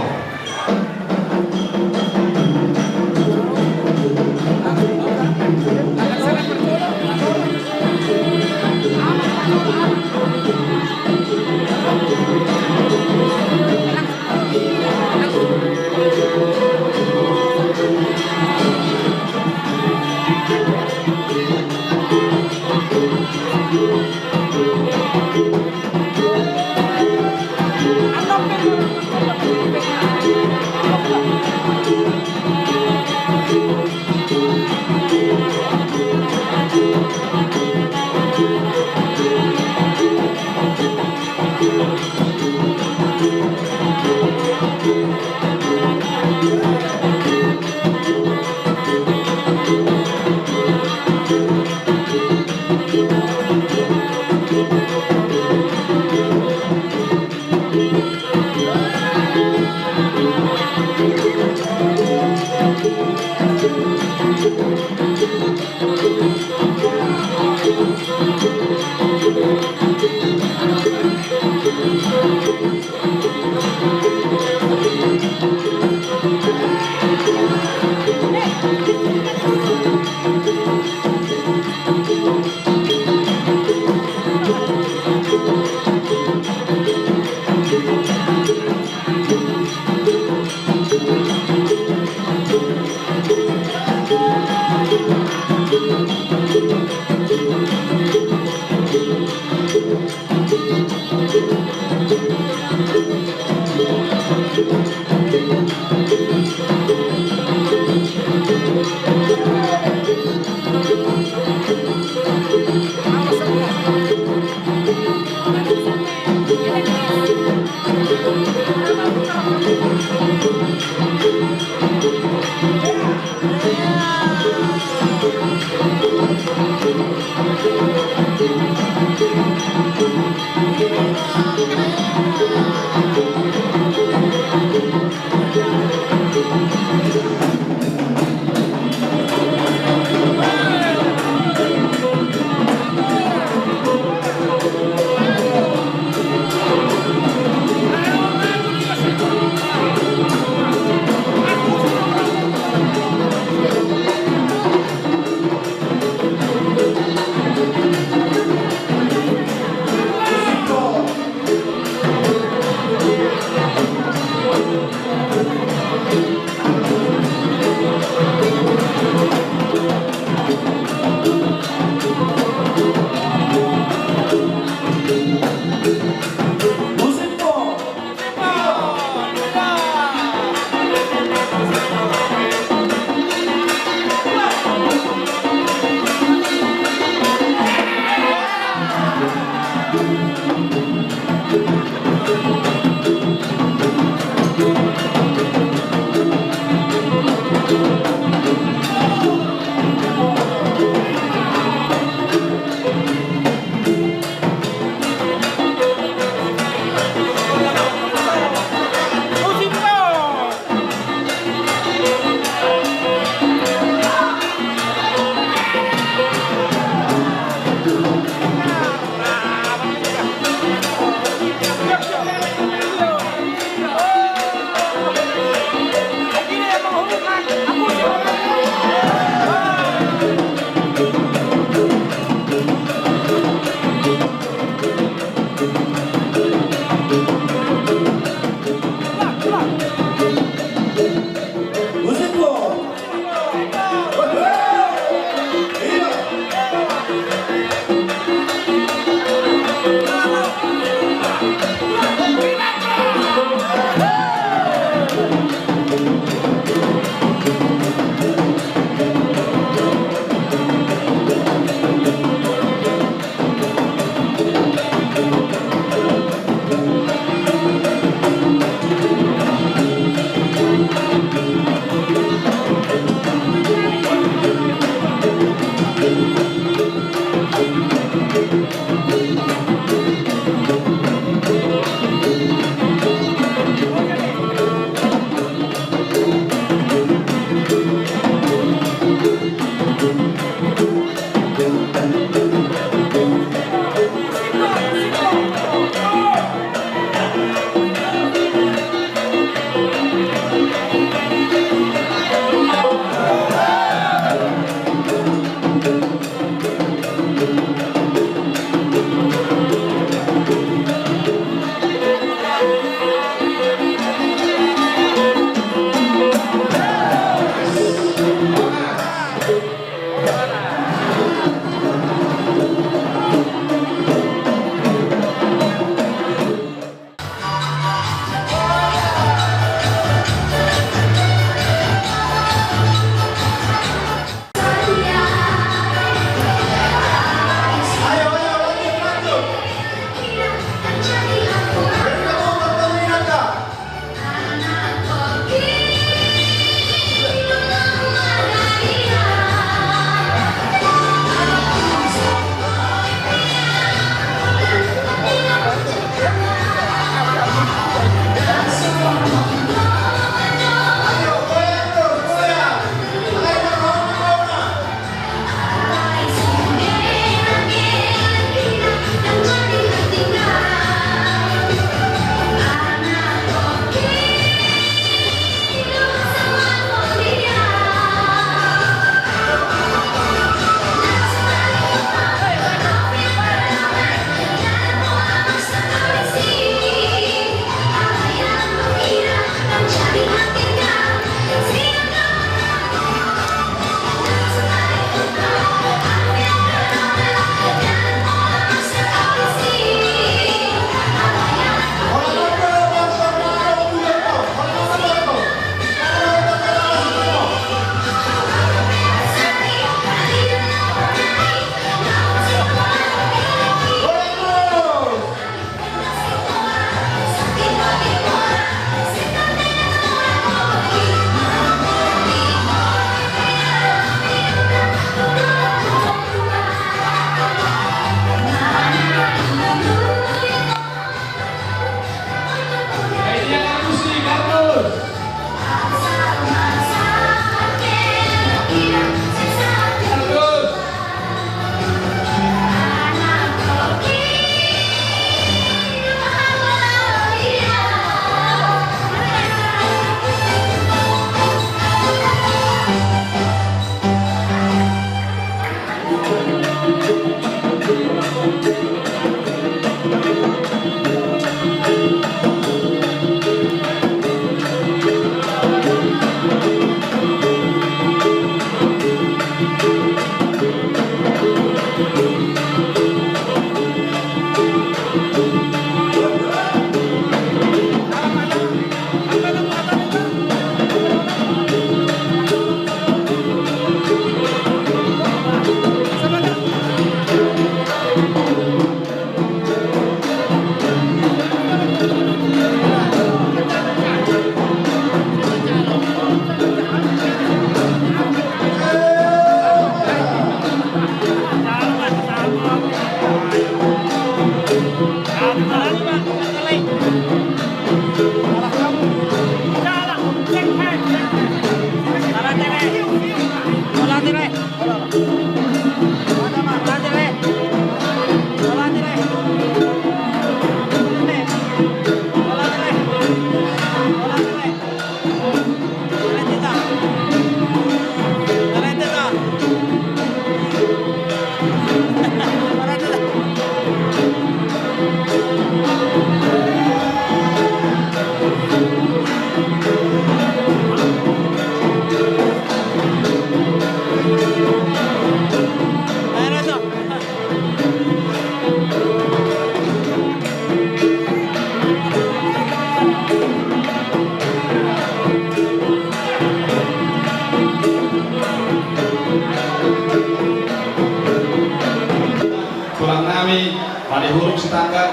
Di huruk sitangga,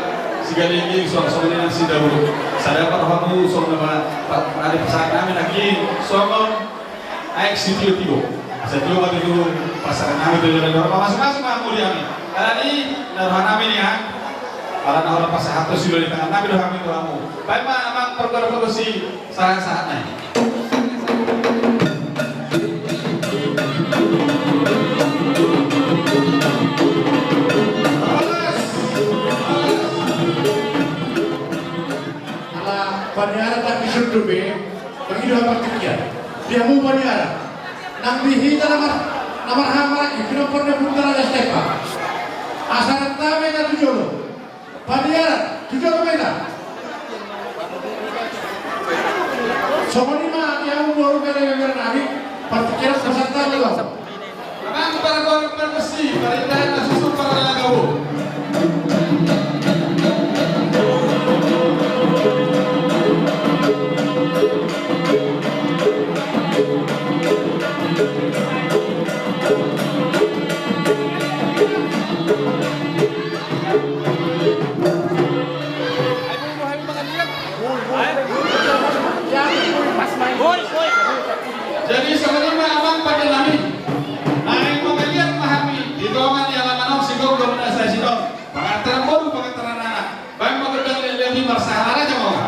sigalengging, songon i nang sidahulu. Sada ma rohamu songon na pa-, pa-, pasahat nami nangkin songon aek sitio-tio. Asa tio ma tutu pasahat nami tu jolo ni roha, masing-masing ma hamu di hami. Alani na roha nami nian, ala na hona pasahat tu sidoli tangan nami do hami tu hamu. Baen ma amang pargora pargonsi. Sahat-sahat nai. Ala paniaran na pisun dope, bagi dua partingkian. Dia mu paniaran. Nang di hita na mar-, na marhahamaranggi, pinompar ni Ompunta Raja Stefan. Asa rap hami na tu jolo. Paniaran, tu jolo ma hita. Songon i ma di hamu boru bere-bere nami, partingkian pasahat nami do. Amang pargora pargonsi, parindahan na suksuk pargora na gabur. Jadi songon i ma amang pande nami. Naeng mangaliat ma hami di tonga ni alaman on, sigomgom na sae sidon. Pangantaran boru, pangantaran anak. Baen ma gondang ni liat-liat i marsahamarajamora.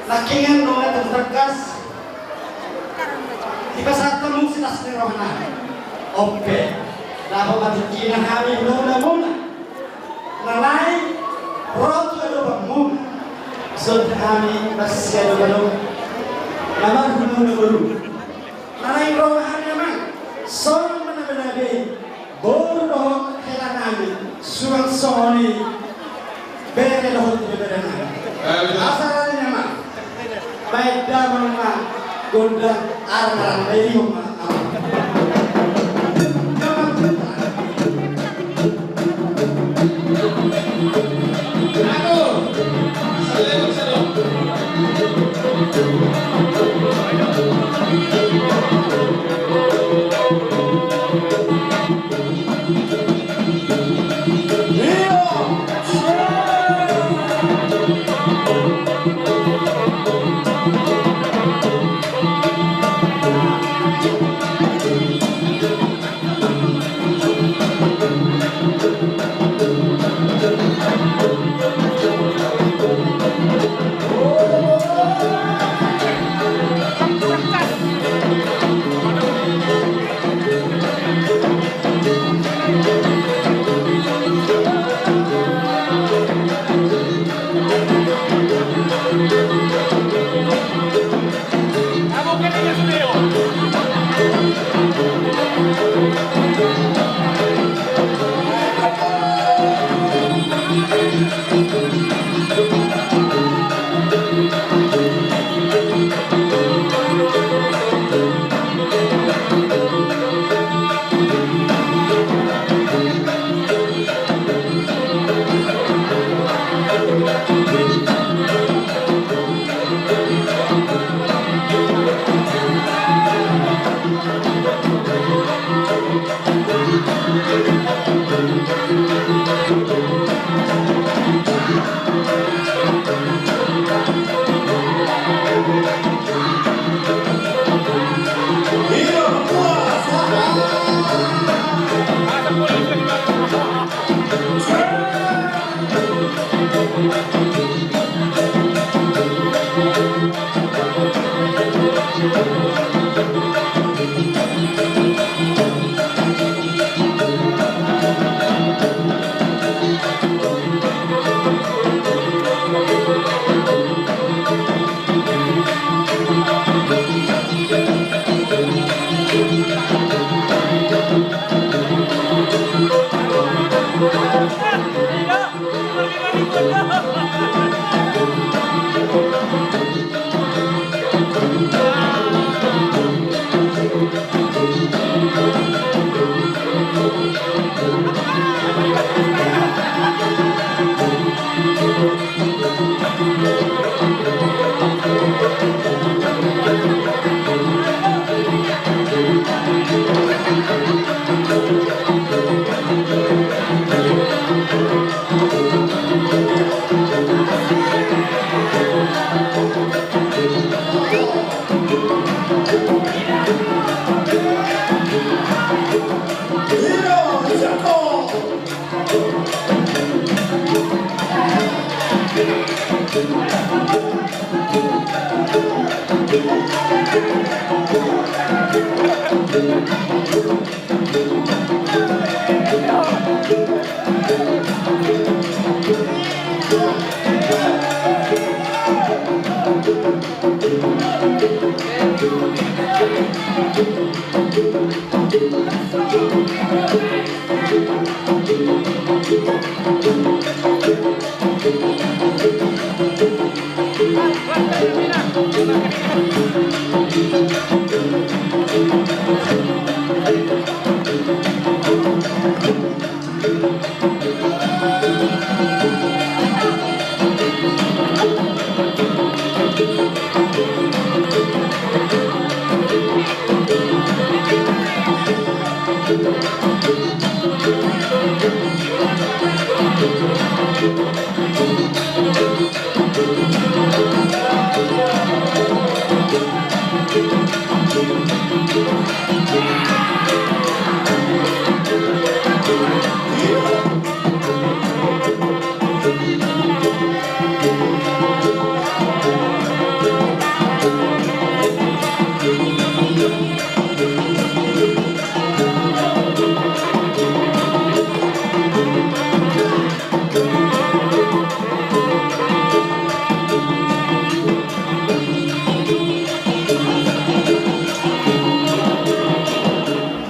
Nangkiningan do na tangkas dipasahat hamu silas ni rohana. On pe, laho ma tingkinan hami hulahula muna na naeng ro tu adopanmuna. Songon hami marsiadopan on na marhulahula boru. Na naeng ro ma hami amang songon manabenabe boru dohot hela nami, suang songon i bere dohot bebere nami. Asa rade ni amang, baen damang ma gondang, arang-arang, baen damang ma amang.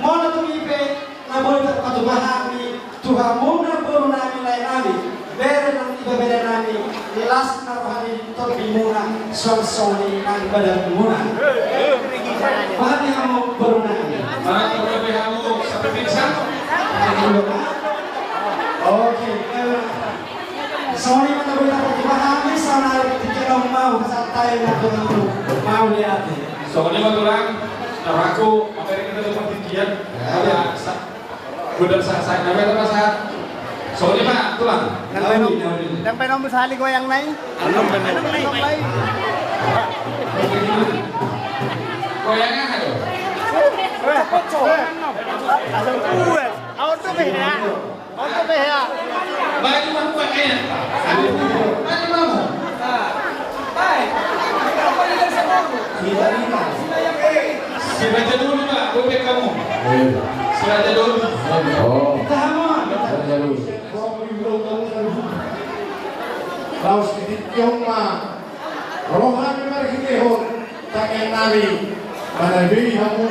Molo tung i pe na boi tarpatupa hami tu hamuna boru nami, lae nami, bere nang ibebere nami, las na roha ni tondi muna, suang songon i nang badan muna. Bahat di hamu boru nami. Bahat di hamu, sampai pingsan. Oke, eh, songon i ma na boi tarpatupa hami, saonari tingki na mau santai na tu mau lihat. Songon i ma tulang, na rohangku, materi kita tu pandidian. Ya, ya. Sa-, godang sa-, sa-, na beta ma sahat. Songon i ma tulang. Ndang pe na sahali goyang nai. Goyang aha do? Uwe, au tu be ya. Oke, be ya. Baju mah bukan enak. Baju mah mau. Si Raja Doli, Pak, gue kamu. Si Raja Doli. Oh. Si Raja Doli. Laos di tiong ma roha ni marhitehon tangiang nami manabei hamu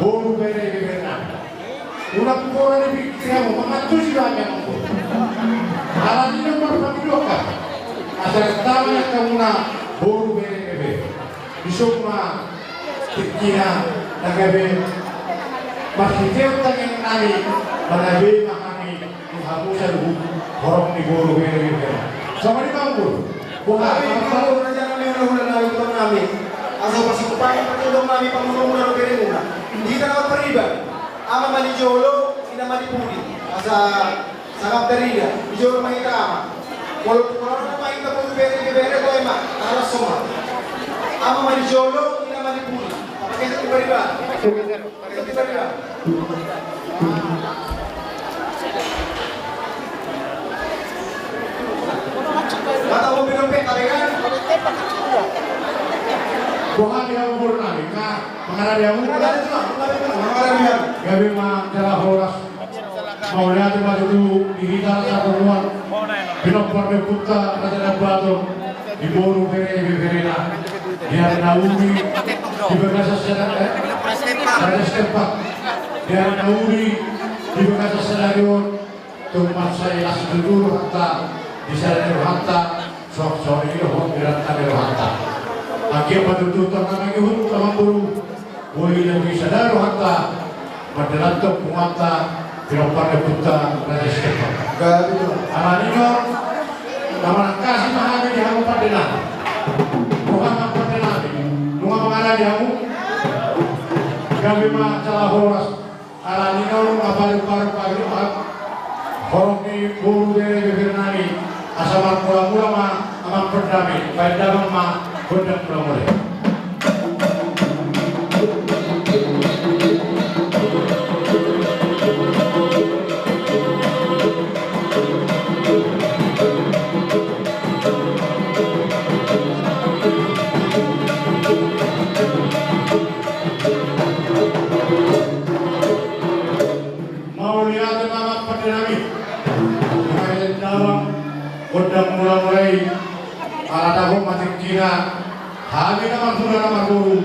boru bere beberna. Unang pola dipikir hamu, mangantusi do hami amangboru. Alani na marpangidoan, asa tama ni angka muna boru bere bebere. Dison ma tingkina na gabe marhitehon tangiang nami manabei ma hami tu hamu saluhut horong ni boru bere bebere. Songon i ma amangboru. Boha, hami amangboru, raja nami, hulahula nami, amangboru nami. Asa pasikupangi patondong nami pangulomuna dohot beremuna. Di hita na marpariban. Ama ma di jolo, ina ma di pudi. Asa sangap tarida, di jolo ma hita ama. Molo tu horong ma hita boru bere bebere, toe ma, alas soma. Ama ma di jolo, ina ma di pudi. Pakehe di pariban. Pakehe di pariban. Roha di hamu boru nami, nga mangarade hamu. Gabe ma jala horas. Mauliate ma tutu di hita saluhutna. Pinompar ni ompunta Raja Dambaton, di boru, bere, beberena. Di ari na uli di bagasan sada, eh? Sada stempat. Di ari na uli di bagasan sada on. Tung mansai las tutu rohanta, di sada ni rohanta, suang songon i dohot di ranta ni rohanta. Anggiat ma tutu tong na mangihut amang boru, boi lobi sada rohanta, mandalanhon punguanta, pinompar ni ompunta Raja Stefan. Alani i do, na manangkasi ma hami di hamu pande nami. Roha ma pande nami, nunga mangarade hamu. Gabe ma jala horas. Alani i do, nunga paru-paru pagi roha, horong ni boru, bere, beber nami, asa marmula-mula ma amang pande nami, baen damang ma gondang mula-mula i. Mauliate ma amang pande nami. Baen damang gondang mula-mula i. Ala tabo ma tingkina, hami na marhula na marboru,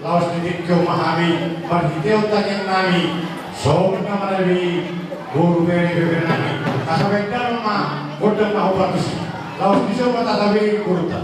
laos di tingki on ma hami marhitehon tangiang nami, songon na manabi boru, bere, beber nami. Asa baen damang ma gondang na hombar tusi, laos disi ma tatabei borunta.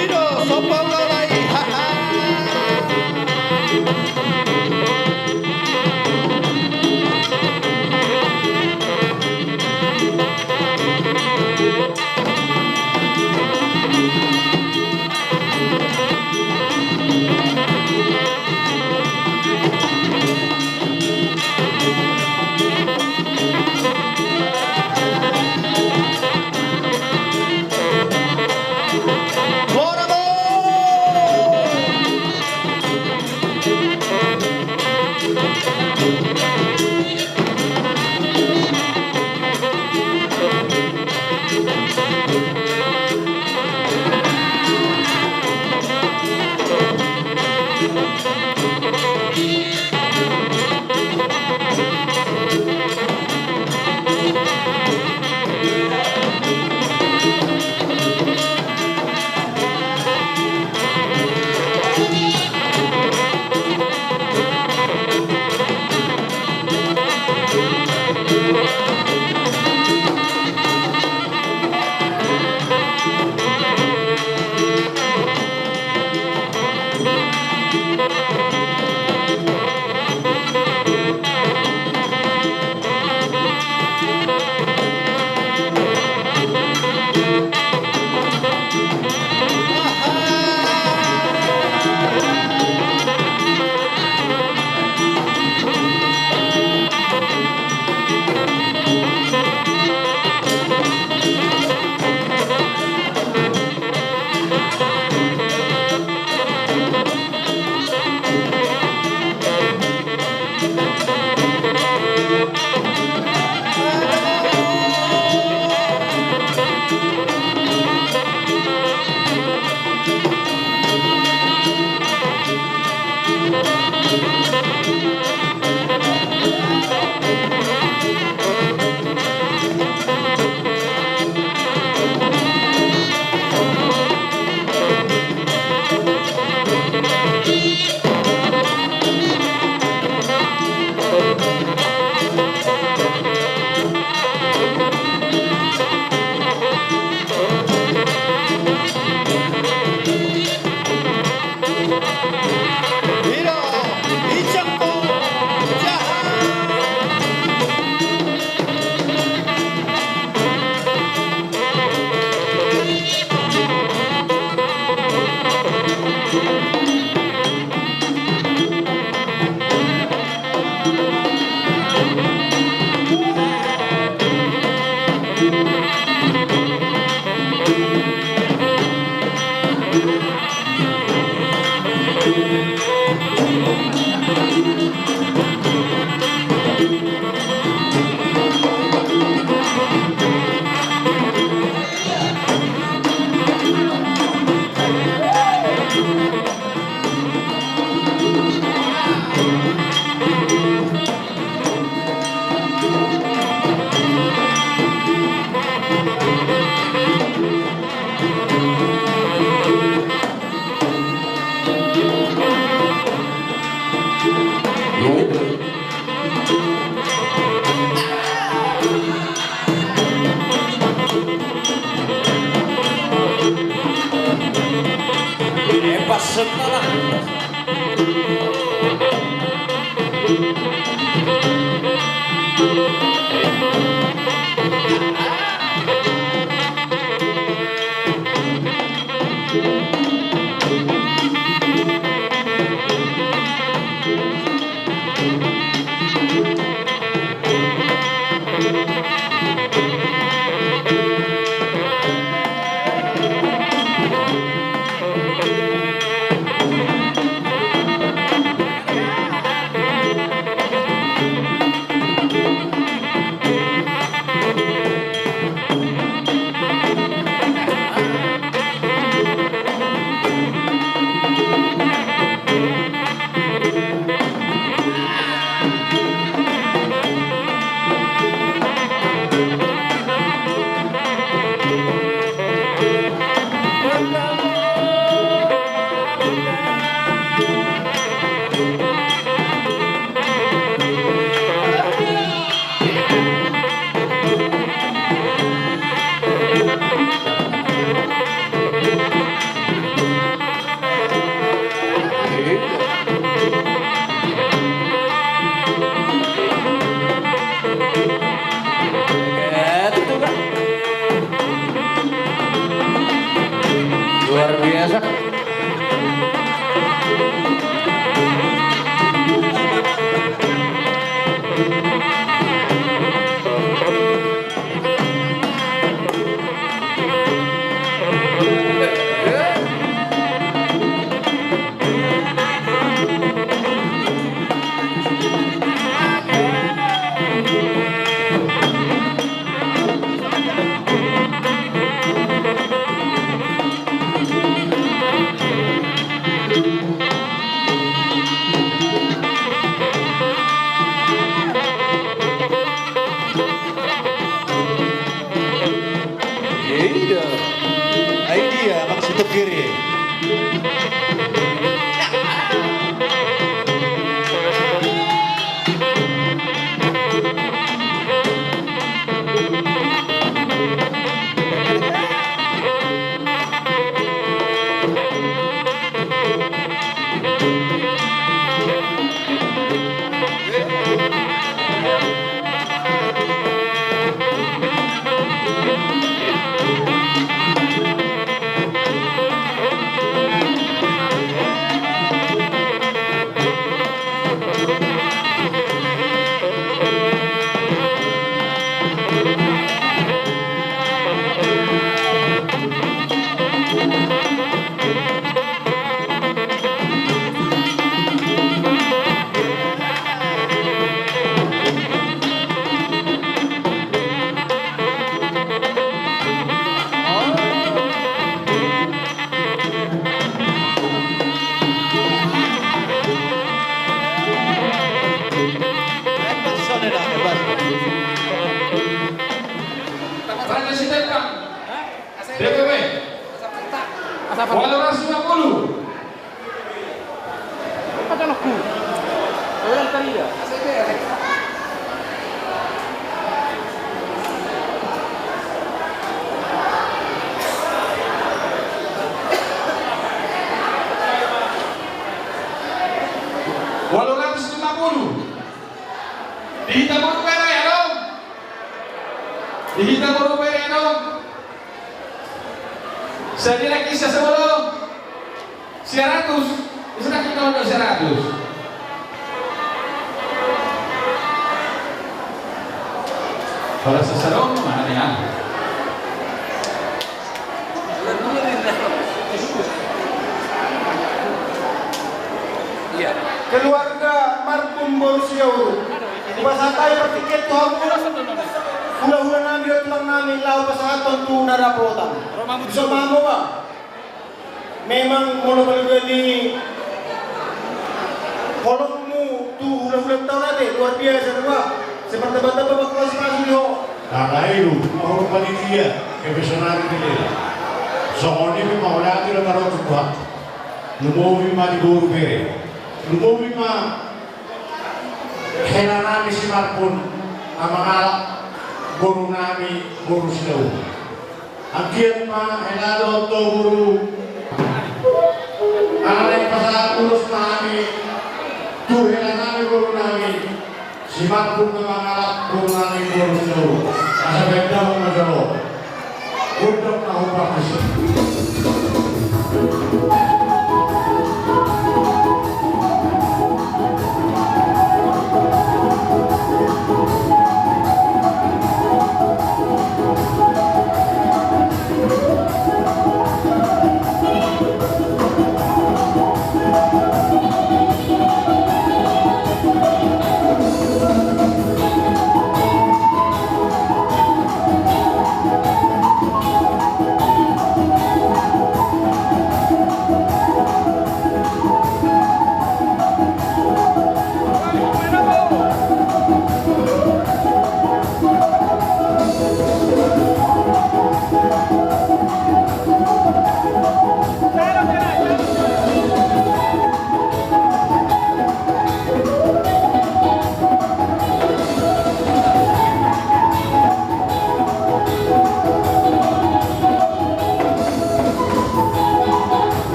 Ido, sombong lalai, haha. Kiri. Raja Sitepang. D P W. Walu ratus lima puluh. Apa jalanku? Orang tadi ya. Walu ratus lima puluh. Di hita boru bere, adong. Di hita boru bere, adong. Sadia na kisa sebelum seratus, bisa kita udah seratus. Pada seserong mana ya? Keluarga marhum boru Sinauru, hupasahat hami partingkian tu hamu, hulahula nami dohot tulang nami, laho pasahathon tu na dapotan. Bisa mamo ba. Memang molo paluga ni holongmu tu hulahula taon ate, luar biasa do ba. Seperti bata bapak kelas masuk di ho. Karena itu, mau panitia, kepesanan kita. Songon i pe mauliate do taruhon tu Tuhan. Lumobi ma di boru bere. Lumobi ma hela nami si marhum na mangalap boru nami boru Sinauru. Anggiat ma hela dohot boru. Alai pasahat ulos nami tu hela nami boru nami. Si marhum na mangalap boru nami boru Sinauru. Asa baen damang ma jolo. Gondang na hupartusi.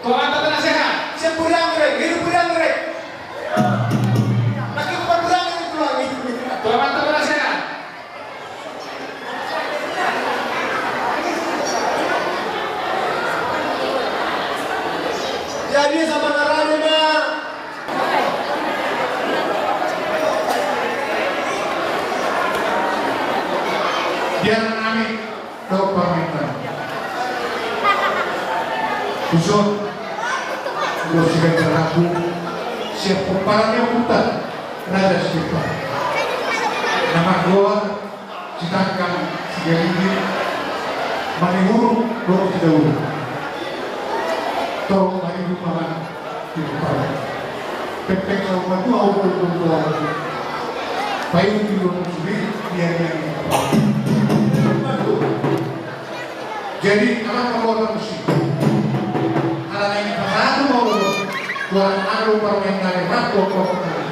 Tulang mantap, penasehat. Siap, Bang Rek. Hidup, Bang Rek. Lagi, Bang Rek, itu lagi. Tulang mantap, penasehat. Jadi, sama ngarani ma. Biar nami. Tau paminta. Dison, dison sian Rabu, sian pomparan ni ompunta Raja Sipa. Na margoar Sitanggang, Sigalinggir, Manihuruk dohot Sidaurang. Torop ma i rupa na di pomparan. Pengpeng saur matua au, au, au, au. Paihut di luar musik, biar, biar. Jadi, ala na margoar musik. Ala na i pasahat ma au. Tuan alu parmain nari, rap, rap, rap, rap.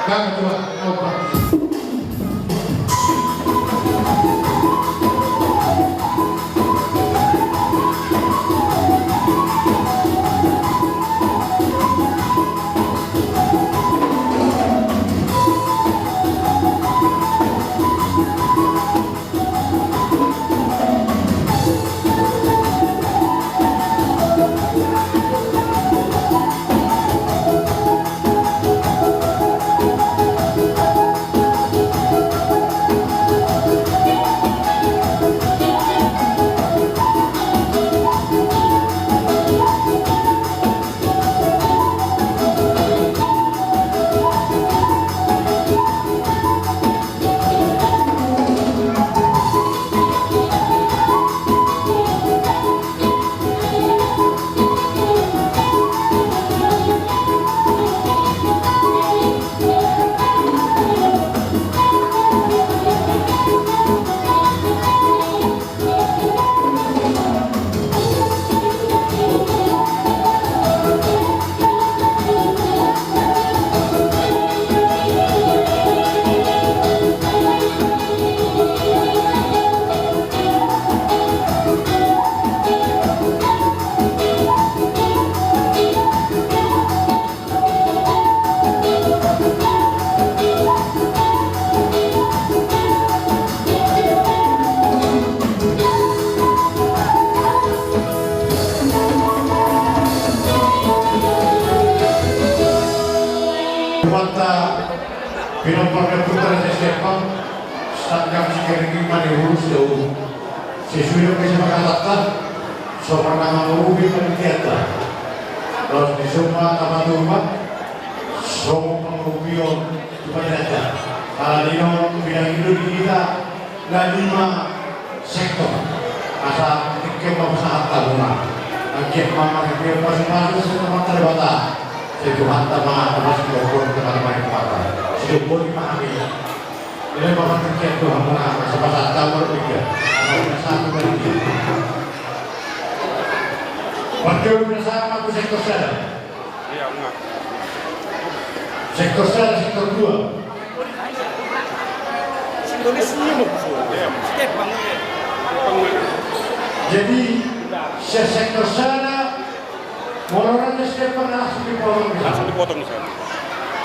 Bang, tuan, au, bang. Mantap. Pinompar ni ompunta Raja Siampang, Sitanggang, Sigalinggir, Manihuruk, Sidaurang. Sesuai dohot kesepakatanta, songon na mangurupi panitianta. Laos dison ma tapatupa songon pangurupion tu panitianta. Ala ni on, bidang i do di hita na lima sektor. Asa tingki on ma pasahat hamuna. Anggiat ma marhite pasupasu sian Tuhanta Debata. Sai Tuhanta ma na manggohi hami. Sidung boti ma hami. Jadi, Bapak, terkait tu hamuna, asa pasahat hamuna piga. Hamuna satu kali dia. Parjolo biasa aku sektor sada. Iya, enggak. Sektor sada, sektor dua. Jadi, se-, sektor sada, molo Raja Siampang langsung dipotong di sana. Langsung dipotong di sana.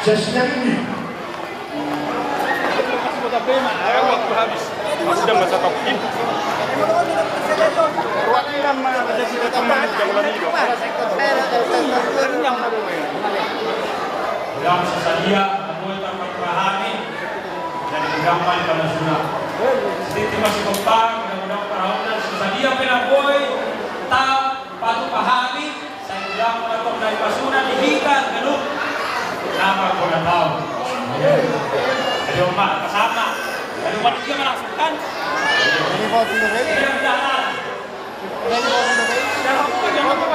Sian Sigalinggir. Waktu habis. Sudah masa tokin. Ruangan mah ada cerita teman jam lima itu. Godang sasadia, na boi tarpatupa hami. Jadi godang ma di panasuna. Sititi masih kompak, godang-godang parahutna, sasadia pe na boi tarpatupa hami. Sai godang ma tong na dipasuna di hita ganup. Napa kona tau. Jadi, Oma, pasama. Jadi, Oma, dia mana sukan? Ini mau sudah ready. Dia udah. Ini mau sudah ready. Dia udah. Dia udah.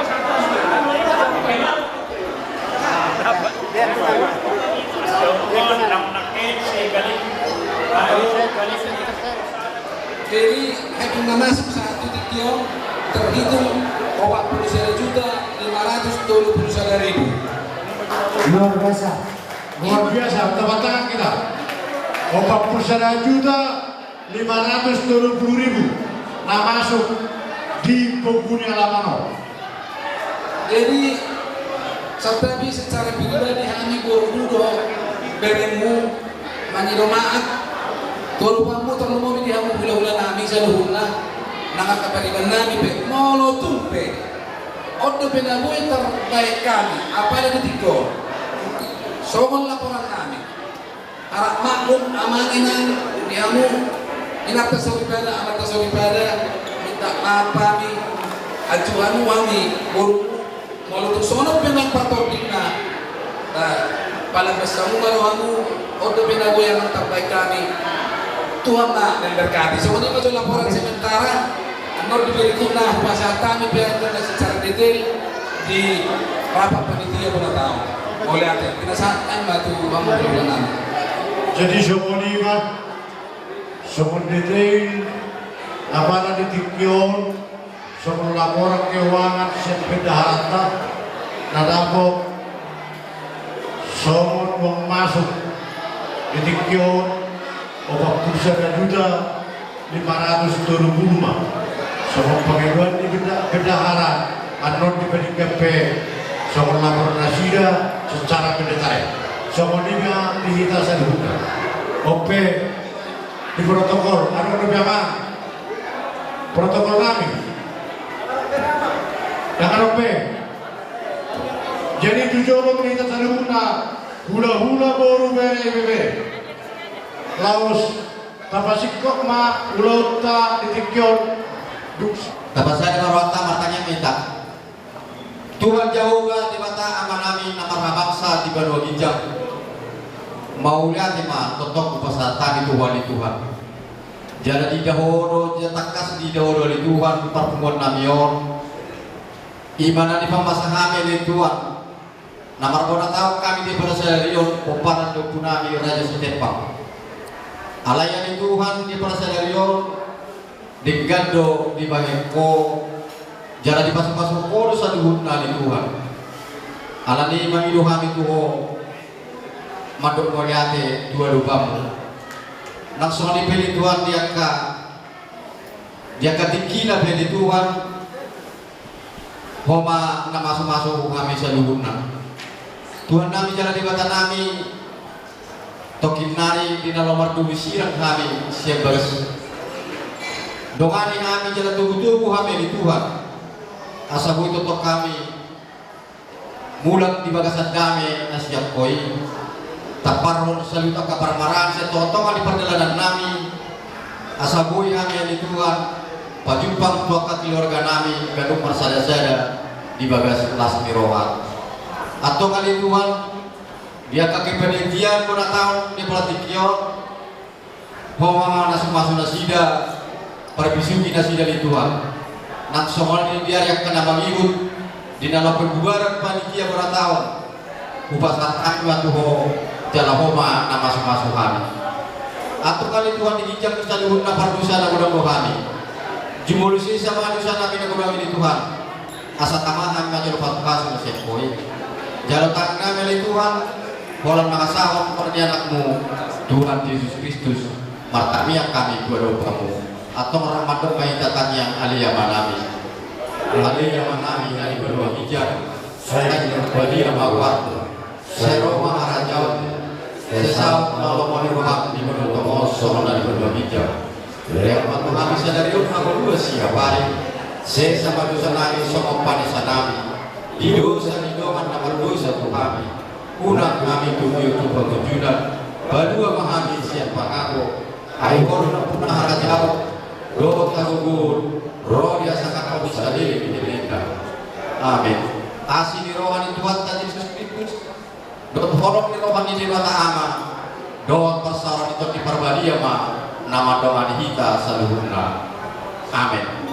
Jadi, hepeng na masuk sahat tu tingki on terhitung opat puluh sada juta lima ratus tolu puluh sada ribu. Luar biasa. Luar biasa, tepuk tangan kita. Opat puluh sada juta lima ratus tolu puluh ribu na masuk di pogu ni alaman on. Jadi, santabi secara pribadi hami borumu dohot berengmu mangido maaf. Tolu pammu tarlumobi di hamu hulahula nami saluhutna, nang angka pariban nami pe, molo tung pe on dope na boi tarbaen hami, apala di tingki on. Songon laporan nami. Harap maklum amang inang di hamu, inanta soripada, amanta soripada, minta maaf hami, anju hamu hami, borumu, Molo tung songon on pe nang partordingna, pala basa muna do hamu, on dope na boi amang tambai hami. Tuhan ma memberkati. Songon i ma jo laporan sementara. Annon di berikutna hupasahat hami pe angka na secara detail di rapat panitia bona taon. Mauliate. Pinasahat hami ma tu hamu panggulanami. Jadi songon i ma, songon detail na pala di tingki on, songon laporan keuangan sian bendaharanta na dapot songon uang masuk di tingki on opat pulu sada juta lima ratus tolu pulu ma. Songon pangidoan ni benda-, bendahara, annon dipadingkan pe songon laporan nasida secara pendetail. Songon i ma di hita saluhutna. On pe di protokol, adong dope amang protokol nami? Dang adong be. Jadi tu jolo ma hita saluhutna, hulahula, boru, bere, ibebere, laos tapasingkop ma ulaonta di tingki on. Dung, tapasada ma rohanta, martangiang ma hita. Tuhan Jahowa Debata Amanami na marhabangsa di banua ginjang, mauliate ma tongtong hupasahat hami tu Ho ale Tuhan. Jala diida Ho do, jala tangkas diida Ho do ale Tuhan parpunguannami on. I ma na dipamasa hami ale Tuhan, na marbona taon hami di apala sadari on, pomparan ni ompunami Raja Sitembang. Alai ale Tuhan, di apala sadari on denggan do dibahen Ho, jala dipasupasu Ho do saluhutna ale Tuhan. Alani i mangido hami tu Ho mandok mauliate tu adopanMu. Nang songon i pe ale Tuhan di angka, di angka tingkina pe ale Tuhan, Ho ma na masumasu hami saluhutna. Tuhannami jala Debatanami, tongkin nari di na laho mardomu sirang hami sian bagas, dongani hami jala togutogu hami ale Tuhan, asa boi tongtong hami mulak di bagasan dame na sian Ho i. Tamparhon saluhut angka parmaraan sian tongatonga ni pardalanannami, asa boi hami ale Tuhan pajumpang tu angka keluarganami ganup marsadasada di bagas las ni roha. Antong ale Tuhan, di angka kepanitiaan bona taon di apala tingki on, Ho ma na masumasu nasida, parbisuhi nasida ale Tuhan. Nang songon i di ari angka na mangihut, di na laho pembubaran panitia bona taon, hupasahat hami ma tu Ho, jala Ho ma na masumasu hami. Antong ale Tuhan, di ginjang ni saluhutna pardosa na godang do hami, jumolo sesa ma dosanami na godang i ale Tuhan. Asa tama hami ma jolo pasupasu na sian Ho i. Jalo tangiangnami ale Tuhan, holan mangasahon Ho ni AnakMu, Tuhan Jesus Kristus, martangiang hami tu adopanMu. Antong rap mandok ma hita tangiang ale Amanami. Ale Amanami na di banua ginjang, sai pinarbadia ma goarMu. Sai ro ma harajaonMu. Sai saut ma lomo ni rohaM di banua tonga on songon na di banua ginjang. Lehon ma tu hami sadari on hangoluan siapari. Sesa ma dosanami songon panesanami di dosa ni dongan na mardosa tu hami. Unang hami tubu tu pangunjunan. Palua ma hami sian pangago. Ai Ho do nampuna harajaon dohot hagogoon, ro di hasangapon saleleng ni lelengna. Amen. Asi ni roha ni Tuhanta Jesus Kristus, dohot holong ni roha ni Debata Ama, dohot parsaoran ni Tondi Parbadia ma na mandongani hita saluhutna. Amen.